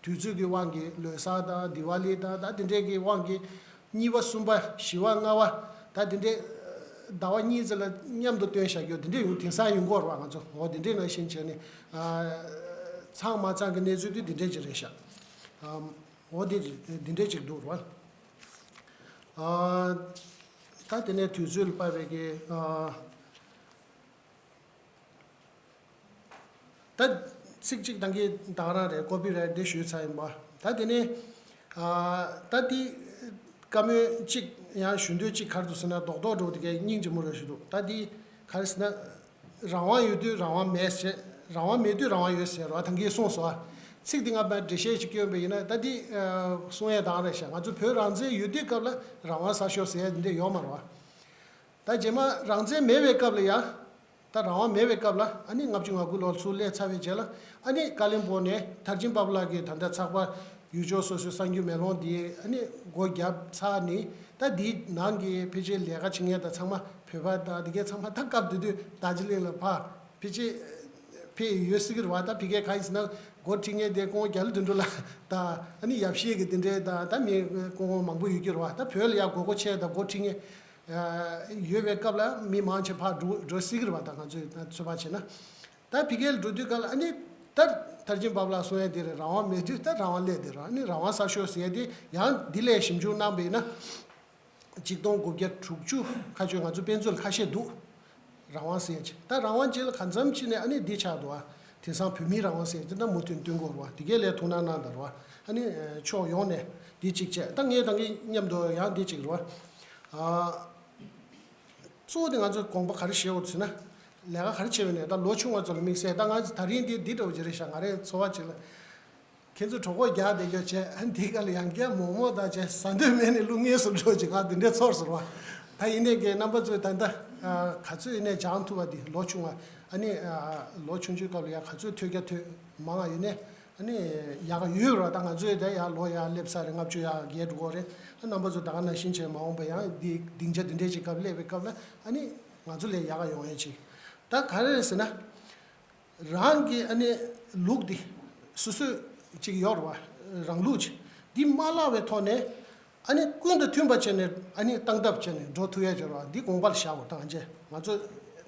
དུས་ཚོད་ཀྱི་དབང་གིས་ལོ་གསར་དང་དི་ཝ་ལི་དང་ད་དེ་འདྲས་ཀྱི་དབང་གིས་གཉིས་པ་གསུམ་པ་བཞི་པ་ལྔ་པ་ད་དེ་འདྲས་ཟླ་བ་གཉིས་ཙམ་ལ་མཉམ་དུ་སྟོན་བཞག་རྒྱུ་དེ་འདྲས་ཡོང་དེང་སང་ཡོང་གི་ཡོད་རེད་བ། ང་ཚོ་འོ་དེ་འདྲས་ནང་བཞིན་བྱས་ནས་ཚང་མ་ཚང་གི་གནས་ཚུལ་དེ་དེ་འདྲས་ཅིག་རེད་ཤག་འོ་དེ་དེ་འདྲས་ཅིག་འདུག་རེད་བ། ད་དེ་ནས་དུས་ཚོད་ལ་དཔག་པའི་གི་ད་ཚིག་གཅིག་ད་གིན་ད་ག་རང་རེད། ཀོ་པི་རའེ་ཊི་འདི་ཞུས་ཚར་ཡིན་པ། ད་དེ་ནས་ད་འདི་བཀའ་མོལ་གཅིག་ཡང་ཞུ་འདོད་གཅིག་ག་རེ་འདུག་ཟེར་ན་རྡོག་རྡོག་འགྲོ་དེ་གའི་སྙིང་རྗེ་མོ་རེད་ཞུ་འདུག་ད་འདི་ག་རེ་ཟེར་ན། རང་དབང་ཡོད་དུས་རང་དབང་མེད་ཟེར། རང་དབང་མེད་དུས་རང་དབང་ཡོད་ཟེར་བ་ད་གིན་གསུངས་སོང་ཨ། ཚིག་འདི་ང་དཔེ་འགྲེལ་བཤད་ཅིག་སྐྱོན་པ་ཡིན་ན་ད་འདི་གསུང་ཡས་ད་ག་རེད་ཤག་ང་ཚོ་བོད་རང་བཙན་ཡོད་དུས་སྐབས་ལ་རང་དབང་གསར་ཤོག་ཟེར་ཡས་འདི་འདྲ་ཡོད་མ་རེད་བ། ད་རྗེས་མ་རང་བཙན་མེད་པའི་སྐབས་ལ་ཡ། ད་རང་དབང་མེད་པའི་སྐབས་ལ་ཨ་ནི་ལྔ་བཅུ་ང་དགུ་ལོར་ཚུར་སླེབས་ཚར་བའི་རྗེས་ལ་ཨ་ནི་ཀ་ལིམ་པོང་ནས་ཐར་ཆེན་པ་པོ་ལགས་ཀྱིས་ད་ལྟ་ཚགས་པར་ཡུལ་ཕྱོགས་སོ་སོའི་གསར་འགྱུར་མེ་ལོང་འདི་ཨ་ནི་སྒོ་བརྒྱབ་ཚར་ནས། ད་འདིའི་ནང་གི་ཕལ་ཆེར་ལས་ཀ་བྱེད་མཁན་དང་ཚང་མ་བོད་པ་དང་འདི་གའི་ཚང་མ་ད་སྐབས་དེ་དུས་རྡོ་རྗེ་གླིང་ལ་ཕར་ཕལ་ཆེར་ཕེབས་ཡོད་སྲིད་ཀྱི་རེད་བ། ད་ཕ་གིར་གང་ཡིན་ཟེར་ན་སྒོ་ཁྲིད་མཁན་དེ་སྐུ་ངོ་རྒྱ་ལོ་དོན་གྲུབ་ལགས་དང་ཨ་ནི་ཡབ་གཞིས་ཀྱི་དེ་འདྲའི་དང་ད་མི་སྐུ་ངོ་མང་པོ་ཡོད་ཀྱི་རེད་བ། ད་བོད་ལ་ཡ་དགོས་མཁོ་ཆེ་དང་སྒོ་ཁྲིད་མཁན་ཡོད་པའི་སྐབས་ལ་མི་མང་ཆེ་ཕར་འགྲོ་འགྲོ་སྲིད་ཀྱི་རེད་བ། ད་ང་ཚོས་ད་ཚོད་དཔག་བྱས་ན། ད་ཕ་གིར་འགྲོ་དུས་སྐབས་ལ་ཨ་ནི་ད་ཐར་ཆེན་པ་པོ་ལགས་གསུང་ཡ་དེ་རེད། རང་དབང་མེད་དུས་ད་རང་དབང་སླེབས་དེ་རེད། ཨ་ནི་རང་དབང་གསར་ཤོག་ཟེར་ཡ་དེ་ཡང་འདི་ལས་ཞིབ་འཇུག་གནང་བ་ཡིན་ན། གཅིག་སྟོང་དགུ་བརྒྱ་དྲུག་ཅུ་ཁ་ཆོས་ང་ཚོ་དཔེ་མཛོད་ལ་ཁ་ཤས་འདུག་རང་དབང་ཟེར་ཡ་ཅིག་ད་རང་དབང་རྗེས་ལ་གང་འཚམ་ཅིག་ནས་ཨ་ནི་འདི་ཆགས་འདུག་ཨ། དེང་སང་བོད་མིའི་རང་དབང་ཟེར་ཡ་དེ་ད་མུ་མཐུད་སྟོན་གྱི་ཡོད་རེད་བ། དེ་གའི་ལས་ཐུགས་སྣང་གནང་དང་རེད་བ། ཨ་ནི་ཕྱོགས་ཡོངས་ནས་འདི་གཅིག་བྱས། ད་ངས་ད་གིན་མཉམ་དུ་ཡང་འདི་གཅིག་རེད་བ། གཙོ་བོ་དེ་ང་ཚོས་དགོངས་པ་ག་རེ་བཞེས་དགོས་ཟེར་ན། ལས་ཀ་ག་རེ་བྱས་པ་ཡིན་ནའི་ད་ལོ་ཆུང་བ་ཚོ་ལ་དམིགས་བསལ་ད་ང་ཚོ་ད་རིང་འདི་འདི་འདྲ་བོ་ཅིག་རེད་ཤག་ང་རའི་ཚོར་བ་ཅིག་ལ། ཁྱེད་ཚོ་གྲོད་ཁོག་རྒྱགས་བསྡད་རྒྱུ་བྱས་འདི་ག་ལ་ཡང་བསྐྱར་མོག་མོག་དང་བྱས་ཟ་འདོད་མེད་ནས་བླུག་ངེས་སུ་འགྲོ་ཅིག་ང་འདི་འདྲའི་ཚོར་སོང་བ། ད་ཡིན་ནའི་གི་རྣམ་པ་ཚོས་ད་ལྟ་ག་ཚོད་ཡིན་ནའི་སྦྱང་ཐུབ་པ་འདི་ལོ་ཆུང་བ་ཨ་ནི་ལོ་ཆུང་ཆུང་སྐབས་ལ་ཡང་ག་ཚོད་ཐོས་རྒྱ་ཐོས་མང་བ་ཡིན་ནའི། ཨ་ནི་ཡག་ག་ཡོད་རེད་བ། ད་ང་ཚོའི་ད་ཡར་ལོ་ཡར་སླེབས་ས་རེད། ལྔ་བཅུ་ཡར་བརྒལ་འགྲོ་གི་རེད། ཨ་རྣམ་པ་ཚོ་ད་ག་ནང་བཞིན་བྱས་མ་འོངས་པ་ཡང་འདི་སྡིངས་ཆ་འདི་འདྲའི་ཅིག་སྐབས་སླེབས་པའི་སྐབས་ལ་ཨ་ནི་ང་ཚོ་ལས་ཡག་ག་ཡོང་ཡས་ཅིག་ད་ག་རེ་རེད་ཟེར་ན། རང་གི་ཨ་ནི་ལུགས་འདི་སོ་སོའི་ཅིག་ཡོད་རེད་བ། རང་ལུགས་ཅིག་འདི་མ་བརླག་པའི་ཐོག་ནས་ཨ་ནི་ཀུན་ཏུ་མཐུན་པ་བྱས་ནས་ཨ་ནི་སྟངས་སྟབས་བྱས་ནས་འགྲོ་ཐུབ་ཡས་ཅིག་རེད་བ། འདི་དགོངས་པ་ལ་བཞག་དགོས། ད་ང་ཚོས་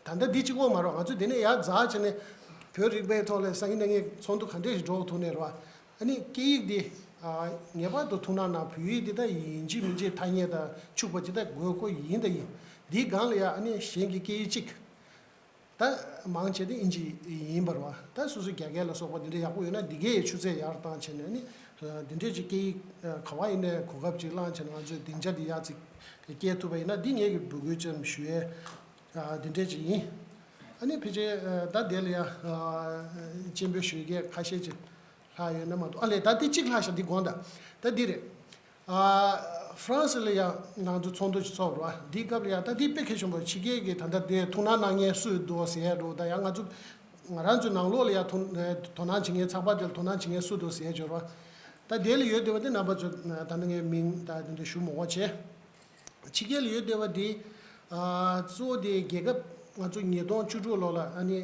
ད་ལྟ་འདི་གཅིག་པོ་མ་རེད་བ། ང་ཚོས་འདི་ནས་ཡར་འཛེགས་བྱས་ནས་བོད་རིག་པའི་ཐོག་ལ་སང་ཉིན་གནངས་ཉིན་ཚོགས་འདུ་ག་འདྲས་ཞིག་འགྲོ་ཐུབ་ནའི་རེད་བ། ཨ་ནི་སྐད་ཡིག་འདི་ངེས་པར་དུ་ཐུགས་སྣང་གནང་། བོད་ཡིག་འདི་ད་ཡིན་གཅིག་མིན་གཅིག་ཐ་སྙད་དང་ཕྱུག་པ་ཅིག་ད་དགོས་མཁོ་ཡིན་ད་ཡིན། འདིའི་སྒང་ལ་ཡ་ཨ་ནི་གཞན་གྱི་སྐད་ཡིག་གཅིག་ད་མང་ཆེ་དེ་ཨིན་ཇི་ཡིན་པ་རེད་བ། ད་སོ་སོ་རྒྱ་སྐད་ལ་སོགས་པ་འདི་འདྲ་ཡག་པོ་ཡོད་ན་འདི་གའི་ཆུ་ཚད་ཡར་བཏང་བྱས་ནས་ནི་འདི་འདྲས་ཅིག་སྐད་ཡིག་ག་བ་ཡིན་ནའི་གོ་སྐབས་ཅིག་བླངས་བྱས་ནས་ང་ཚོས་སྡིངས་ཆ་འདི་ཡར་ཅིག་སྐྱེལ་ཐུབ་པ་ཡིན་ན་འདི་ངེད་ཀྱི་འབོད་སྐུལ་ཙམ་ཞུ་ཡས་འདི་འདྲས་ཅིག་ཡིན། ཨ་ནི་ཕལ་ཆེར་ད་དེ་ལ་ཡ་སྤྱན་འབུལ་ཞུ་མཁན་ཁ་ཤས་ཅིག་ལྷག་ཡོད་ན་མ་གཏོགས། ཨ་ལས་ད་འདི་གཅིག་ལྷག་ཤག་འདི་དགོངས་དག་ད་འདི་རེད། ཨ། ཧྥ་རན་སི་ལ་ཡང་ང་ཚོ་ཚོགས་འདུ་ཞིག་ཚོགས་རོགས། འདིའི་སྐབས་ལ་ཡང་ད་འདི་དཔེ་གལ་ཆེན་པོ། ཕྱི་རྒྱལ་གྱི་ད་ལྟ་དེ་ཐུགས་སྣང་གནང་མཁན་སུ་འདུག་ཟེར་ཡ་འགྲོ། ད་ཡང་ང་ཚོ་ང་རང་ཚོའི་ནང་ལོགས་ལ་ཡང་དོ་དོ་སྣང་བྱེད་མཁན། ཚགས་པར་དེ་ལ་དོ་སྣང་བྱེད་མཁན་སུ་འདུག་ཟེར་ཡ་འབྱོར་བ། ད་དེ་ལ་ཡོད་བསྡད་པ་དེ་རྣམ་པ་ཚོ་ད་ལྟ་ངའི་མིང་ད་དེ་འདྲ་ཞུ་མི་དགོས་བྱས། ཕྱི་རྒྱལ་ཡོད་བསྡད་པ་དེ། ཨ་གཙོ་བོ་དེ་རྒྱལ་ཁབ་ང་ཚོ་ཉིས་སྟོང་བཅུ་དྲུག་ལོ་ལ་ཨ་ནི་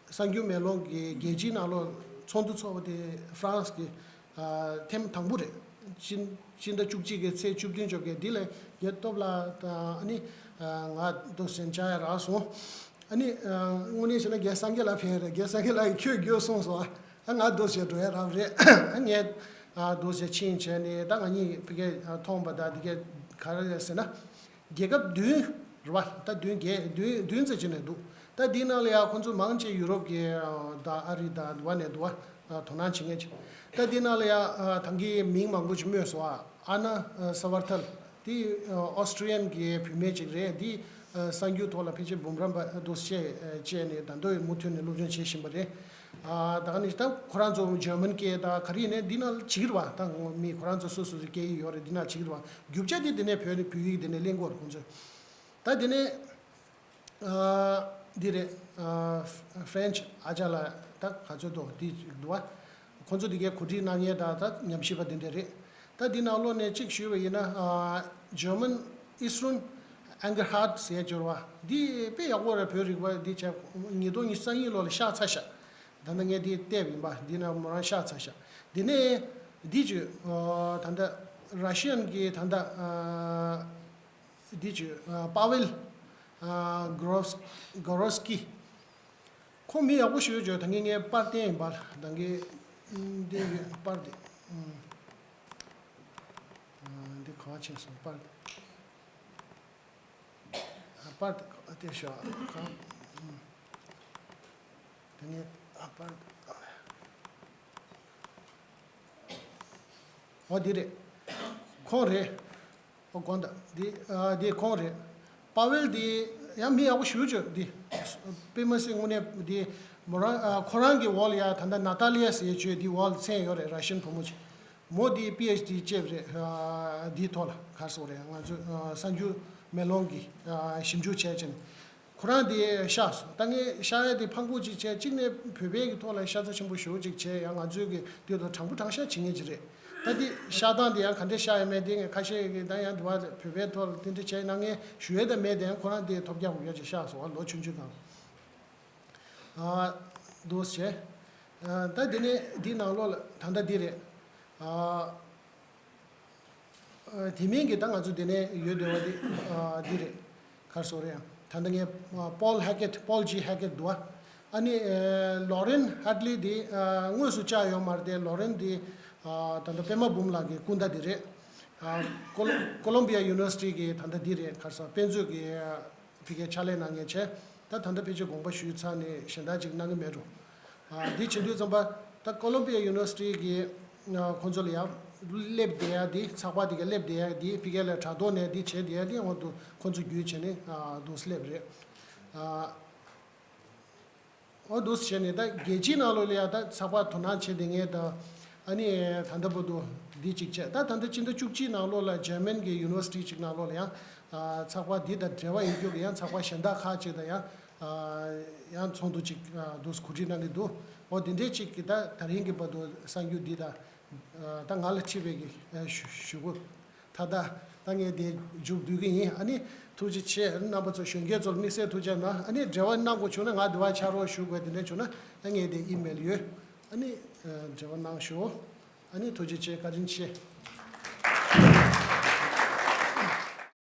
གསར་འགྱུར་མེ་ལོང་གི་རྒྱལ་སྤྱིའི་ནང་ལོགས་ཚོགས་འདུ་ཚོགས་པ་དེ་ཧྥ་རན་སི་གི་ཨ་ཐེངས་དང་པོ་རེད། སྤྱི་སྤྱི་ཟླ་བཅུ་གཅིག་གི་ཚེས་བཅུ་བདུན་བཅོ་བརྒྱད་འདི་ལ་རྒྱལ་སྟོབས་ལ་ཨ་ནི་ང་འདུག་སེ་བཅར་ཡ་རག་སོང་། ཨ་ནི་དངོས་གནས་བྱས་ན་རྒན་སངས་རྒྱས་ལགས་ཕེབས་རེད། རྒན་སངས་རྒྱས་ལགས་ཀྱིས་ཁྱོད་མགྱོགས་སོང་ཟེར་བ། ཨ་ང་འདུག་སེ་འགྲོ་ཡ་རག་རེད། ཨ་ངས་ཨ་འདུག་སེ་ཕྱིན་བྱས་ནས་ད་ང་གཉིས་ཕ་གིར་མཐོང་བ་དང་དེ་གས་ག་རེ་རེད་ཟེར་ན། རྒྱལ་ཁབ་བདུན་རེད་བ། ད་བདུན་བརྒྱད་བདུན་བདུན་ཙམ་ཅིག་ནས་འདུག་ད་འདི་ནང་ལ་ཡང་ཁོང་ཚོ་མང་ཆེ་ཡུ་རོབ་ཀྱི་ཨ་དང་ཨ་རི་དང་འདི་བ་ནས་འདུག་བ། ཨ་དོ་སྣང་བྱེད་མཁན་ཅིག་ད་འདི་ནང་ལ་ཡང་ཨ་ད་གིན་མིང་མང་པོ་ཅིག་སྨོས་སོང་ཨ། ཨ་ན་ཨ་ས་ཝར་ཐལ། དེ་ཨ་ཨོ་སི་ཀྲི་ཡན་གྱི་བུད་མེད་ཅིག་རེད། དེ་ཨ་གསར་འགྱུར་ཐོག་ལ་ཕལ་ཆེར་འབུམ་རམས་པ་འདུག་སེ་བྱས་ནས་ད་དུང་མུ་མཐུད་ནས་སློབ་སྦྱོང་བྱེད་བཞིན་པ་རེད། ཨ་ད་ག་ནི་ད་ཁོ་རང་ཚོ་འཇར་མན་སྐད་དང་ག་རེ་ཡིན་ནའི་འདི་ནང་བྱེད་ཀྱི་རེད་བ། ད་མི་ཁོ་རང་ཚོ་སོ་སོ་སོའི་སྐད་ཡིག་ཡོད་རེད། འདི་ནང་བྱེད་ཀྱི་རེད་བ། རྒྱུ་ཆ་དེ་འདི་ནས་བོད་བོད་ཡིག་འདི་ནས་གླེང་གི་ཡོད་རེད་ཁོང་ཚོས། ད་འདི་ནས་ཨ་འདི་རེད། ཨ་ཧྥ་རན་སི་ཨ་ཅག་ལགས་ད་ག་ཚོད་འདུག་འདི་འདུག་བ། ཁོང་ཚོ་འདི་གའི་གོ་སྒྲིག་གནང་མཁན་དང་ད་ཉམས་ཞིབ་པ་འདི་འདྲ་རེད། ད་འདི་ནང་ལོགས་ནས་གཅིག་ཞུས་པ་ཡིན་ན་ཨ་ཇར་མན་ཨིས་རུན་ཨན་གྷར་ཧར་ཟེར་ཡ་ཅིག་ཡོད་རེད་བ། འདི་དཔེ་ཡག་པོ་རེད། བོད་རིག་པ་འདི་བྱས་ཉིས་སྟོང་ཉི་ཤུ་རྩ་གཉིས་ལོ་ལ་གཤགས་ཚར་ཤག་ད་ལྟ་ངས་འདི་བལྟས་པ་ཡིན་པ། འདི་ན་མོ་རང་གཤགས་ཚར་ཤག་འདི་ནས་འདི་ཅིག་ཨ་ད་ལྟ་ར་ཤི་ཡན་གྱི་ད་ལྟ་ཨ་འདི་ཅིག་ཨ་པ་ཝེལ་ཨ་གོ་རོ་སི་གོ་རོ་སི་ཀི། ཁོང་མི་ཡག་པོ་ཞིག་ཡོད་ཅོ། ད་ངས་ངའི་པར་བསྟན་ཡིན་པ། ད་ངས་འདི་ཡོད་པར་འདི། ཨ་འདི་ག་བ་ཕྱིན་སོང་པར། ཨ་པར་འདི་ག་བ་བལྟས་ཤག་ག་ད་ངས་ཨ་པར་འདི། འོ་འདི་རེད། ཁོང་རེད། ཨོ་དགོངས་དག་འདི་ཨ་འདི་ཁོང་རེད། པ་ཝེལ་འདི་ཡང་མི་ཡག་པོ་ཞེ་པོ་ཅིག་འདི། དཔེ་མ་སྲིད་དངོས་གནས་འདི་མོ་རང་ཨ་ཁོ་རང་གི་འོག་ལ་ཡ་ད་ལྟ་ནཱ་ཏཱ་ལི་ཡ་ཟེར་ཡས་ཅིག་འདི་འོག་ལ་མཚན་ཡོད་རེད། ར་ཤི་ཡན་བུ་མོ་ཅིག་མོ་འདི་པི་ཨེཆ་ཌི་བྱས་པ་རེད། ཨ་འདིའི་ཐོག་ལ་ག་རེ་ཟེར་དགོས་རེད། ང་ཚོ་ཨ་གསར་འགྱུར་མེ་ལོང་གི་ཨ་ཞིབ་འཇུག་བྱས་བྱས་ནས། ཁོ་རང་དེ་གཤགས་སོང་། ད་ངས་གཤགས་ཡ་དེ་ཕངས་པོ་ཅིག་བྱས། གཅིག་ནས་བོད་པའི་གི་ཐོག་ལ་ཤ་ཚ་ཆེན་པོ་ཞེ་པོ་ཅིག་བྱས། ཡང་ང་ཚོའི་གི་དེ་དང་དྲང་པོ་དྲང་བཞག་བྱེད་མཁན་ཅིག་རེད། ད་དེ་གཤགས་སྟངས་དེ་ཡང་ག་འདྲས་གཤགས་ཡ་མེད་དེ་ངས་ཁ་ཤས་ཀྱིས་ད་ཡང་དུ་བ་བོད་པའི་ཐོག་ལ་དེ་འདྲས་བྱས་ན་ངས་ཞུ་ཡ་ད་མེད་དེ། ཡང་ཁོ་རང་དེ་ཐོབ་རྒྱག་དགོས་ཡ་ཅིག་གཤགས་སོང་བ། ལོ་ཆུང་ཆུང་གང་། ཨ་འདུག་བྱས། ཨ་ད་དེ་ནས་འདི་ནང་ལོགས་ལ་ད་ལྟ་འདི་རེད། ཨ། ཨ་དེ་མིན་གྱི་ད་ང་ཚོ་འདི་ནས་ཡོད་བསྡད་པ་འདི་ཨ་འདི་རེད། ག་རེ་ཟེར་དགོས་རེད། ད་ལྟ་ངས་ཨ་པོལ་ཧེ་ཀེད། པོལ་ཇི་ཧེ་ཀེད་འདུག་བ། ཨ་ནི་ཨ་ལོ་རེན་ཧར་ལི་འདི་ཨ་དངོས་སུ་བཅར་ཡོད་མ་རེད་དེ། ལོ་རེན་འདི་ཨ་ད་ལྟ་པད་མ་འབུམ་ལགས་ཀྱི་སྐུ་ཟླ་འདི་རེད། ཨ་ཀོ་ལོ་ཀོ་ལོམ་བི་ཡ་ཡུ་ནི་ཝར་སི་ཊི་གི་ད་ལྟ་འདི་རེད། ག་རེ་ཟེར། དཔེ་མཛོད་ཀྱི་ཨ་ཕ་གིར་ཕྱག་ལས་གནང་མཁན་བྱས། ད་ད་ལྟ་ཕལ་ཆེར་དགོངས་པ་ཞུས་ཚར་ནས་གཞན་དག་ཅིག་གནང་གི་མེད་འགྲོ། ཨ་འདི་བྱེད་དུས་ཙམ་པ་ད་ཀོ་ལོམ་བི་ཡ་ཡུ་ནི་ཝར་སི་ཊི་གི་ཨ་ཁོང་ཚོ་ལ་ཡང་སླེབས་བསྡད་ཡ་འདི། ཚགས་པར་འདི་ག་སླེབས་བསྡད་ཡ་འདི་ཕ་གི་ལ་དྲ་ཐོག་ནས་འདི་བྱས་བསྡད་ཡ་འདི་འོ་འདུག་ཁོང་ཚོ་བརྒྱུད་བྱས་ནས་ཨ་འདུག་སླེབས་རེད། ཨ་འོ་འདུག་བྱས་ནས་ད་རྒྱལ་སྤྱིའི་ནང་ལོགས་ལ་ཡ་ད་ཚགས་པར་དོ་སྣང་བྱེད་བསྡད་མཁན་དང་། ཨ་ནི་ད་ལྟ་བར་དུ་འདི་གཅིག་བྱས། ད་ད་ལྟ་སྤྱི་ཟླ་བཅུ་གཅིག་ནང་ལོགས་ལ་འཇར་མན་གྱི་ཡུ་ནི་ཝར་སི་ཊི་གཅིག་ནང་ལོགས་ལ་ཡང་ཨ་ཚགས་པར་འདི་དང་འབྲེལ་བ་ཡོད་རྒྱུ་གི་ཡང་ཚགས་པར་གཞན་དག་ཁག་ཅིག་དང་ཡང་ཨ་ཡང་ཚོགས་འདུ་ཅིག་ཨ་འདུག་གོ་སྒྲིག་གནང་གི་འདུག་འོ་འདི་འདྲའི་ཅིག་གི་ད་ད་རིང་གི་བར་དུ་གསར་འགྱུར་འདི་དང་ཨ་ད་ང་ལ་འཁྲི་བའི་གི་ཨ་ཞུ་ཞུ་དགོས། ད་ལྟ་ད་ངས་དེ་མཇུག་བསྡུ་གི་ཡིན། ཨ་ནི་ཐུགས་རྗེ་ཆེ། རྣམ་པ་ཚོ་གཞོན་སྐྱེས་ཚོར་དམིགས་བསལ་ཐུགས་རྗེ་གནང་། ཨ་ནི་འབྲེལ་བ་གནང་དགོས་བྱུང་ན་ང་འདི་བ་ཕྱག་རོགས་ཞུ་དགོས་དེ་འདྲ་བྱུང་ན་ཨ་ངས་དེ་ཨི་མེལ་ཡོད། ཨ་ནི་ཨ་འབྲེལ་བ་གནང་ཞུ། ཨ་ནི་ཐུགས་རྗེ་ཆེ། བཀའ་དྲིན་ཆེ།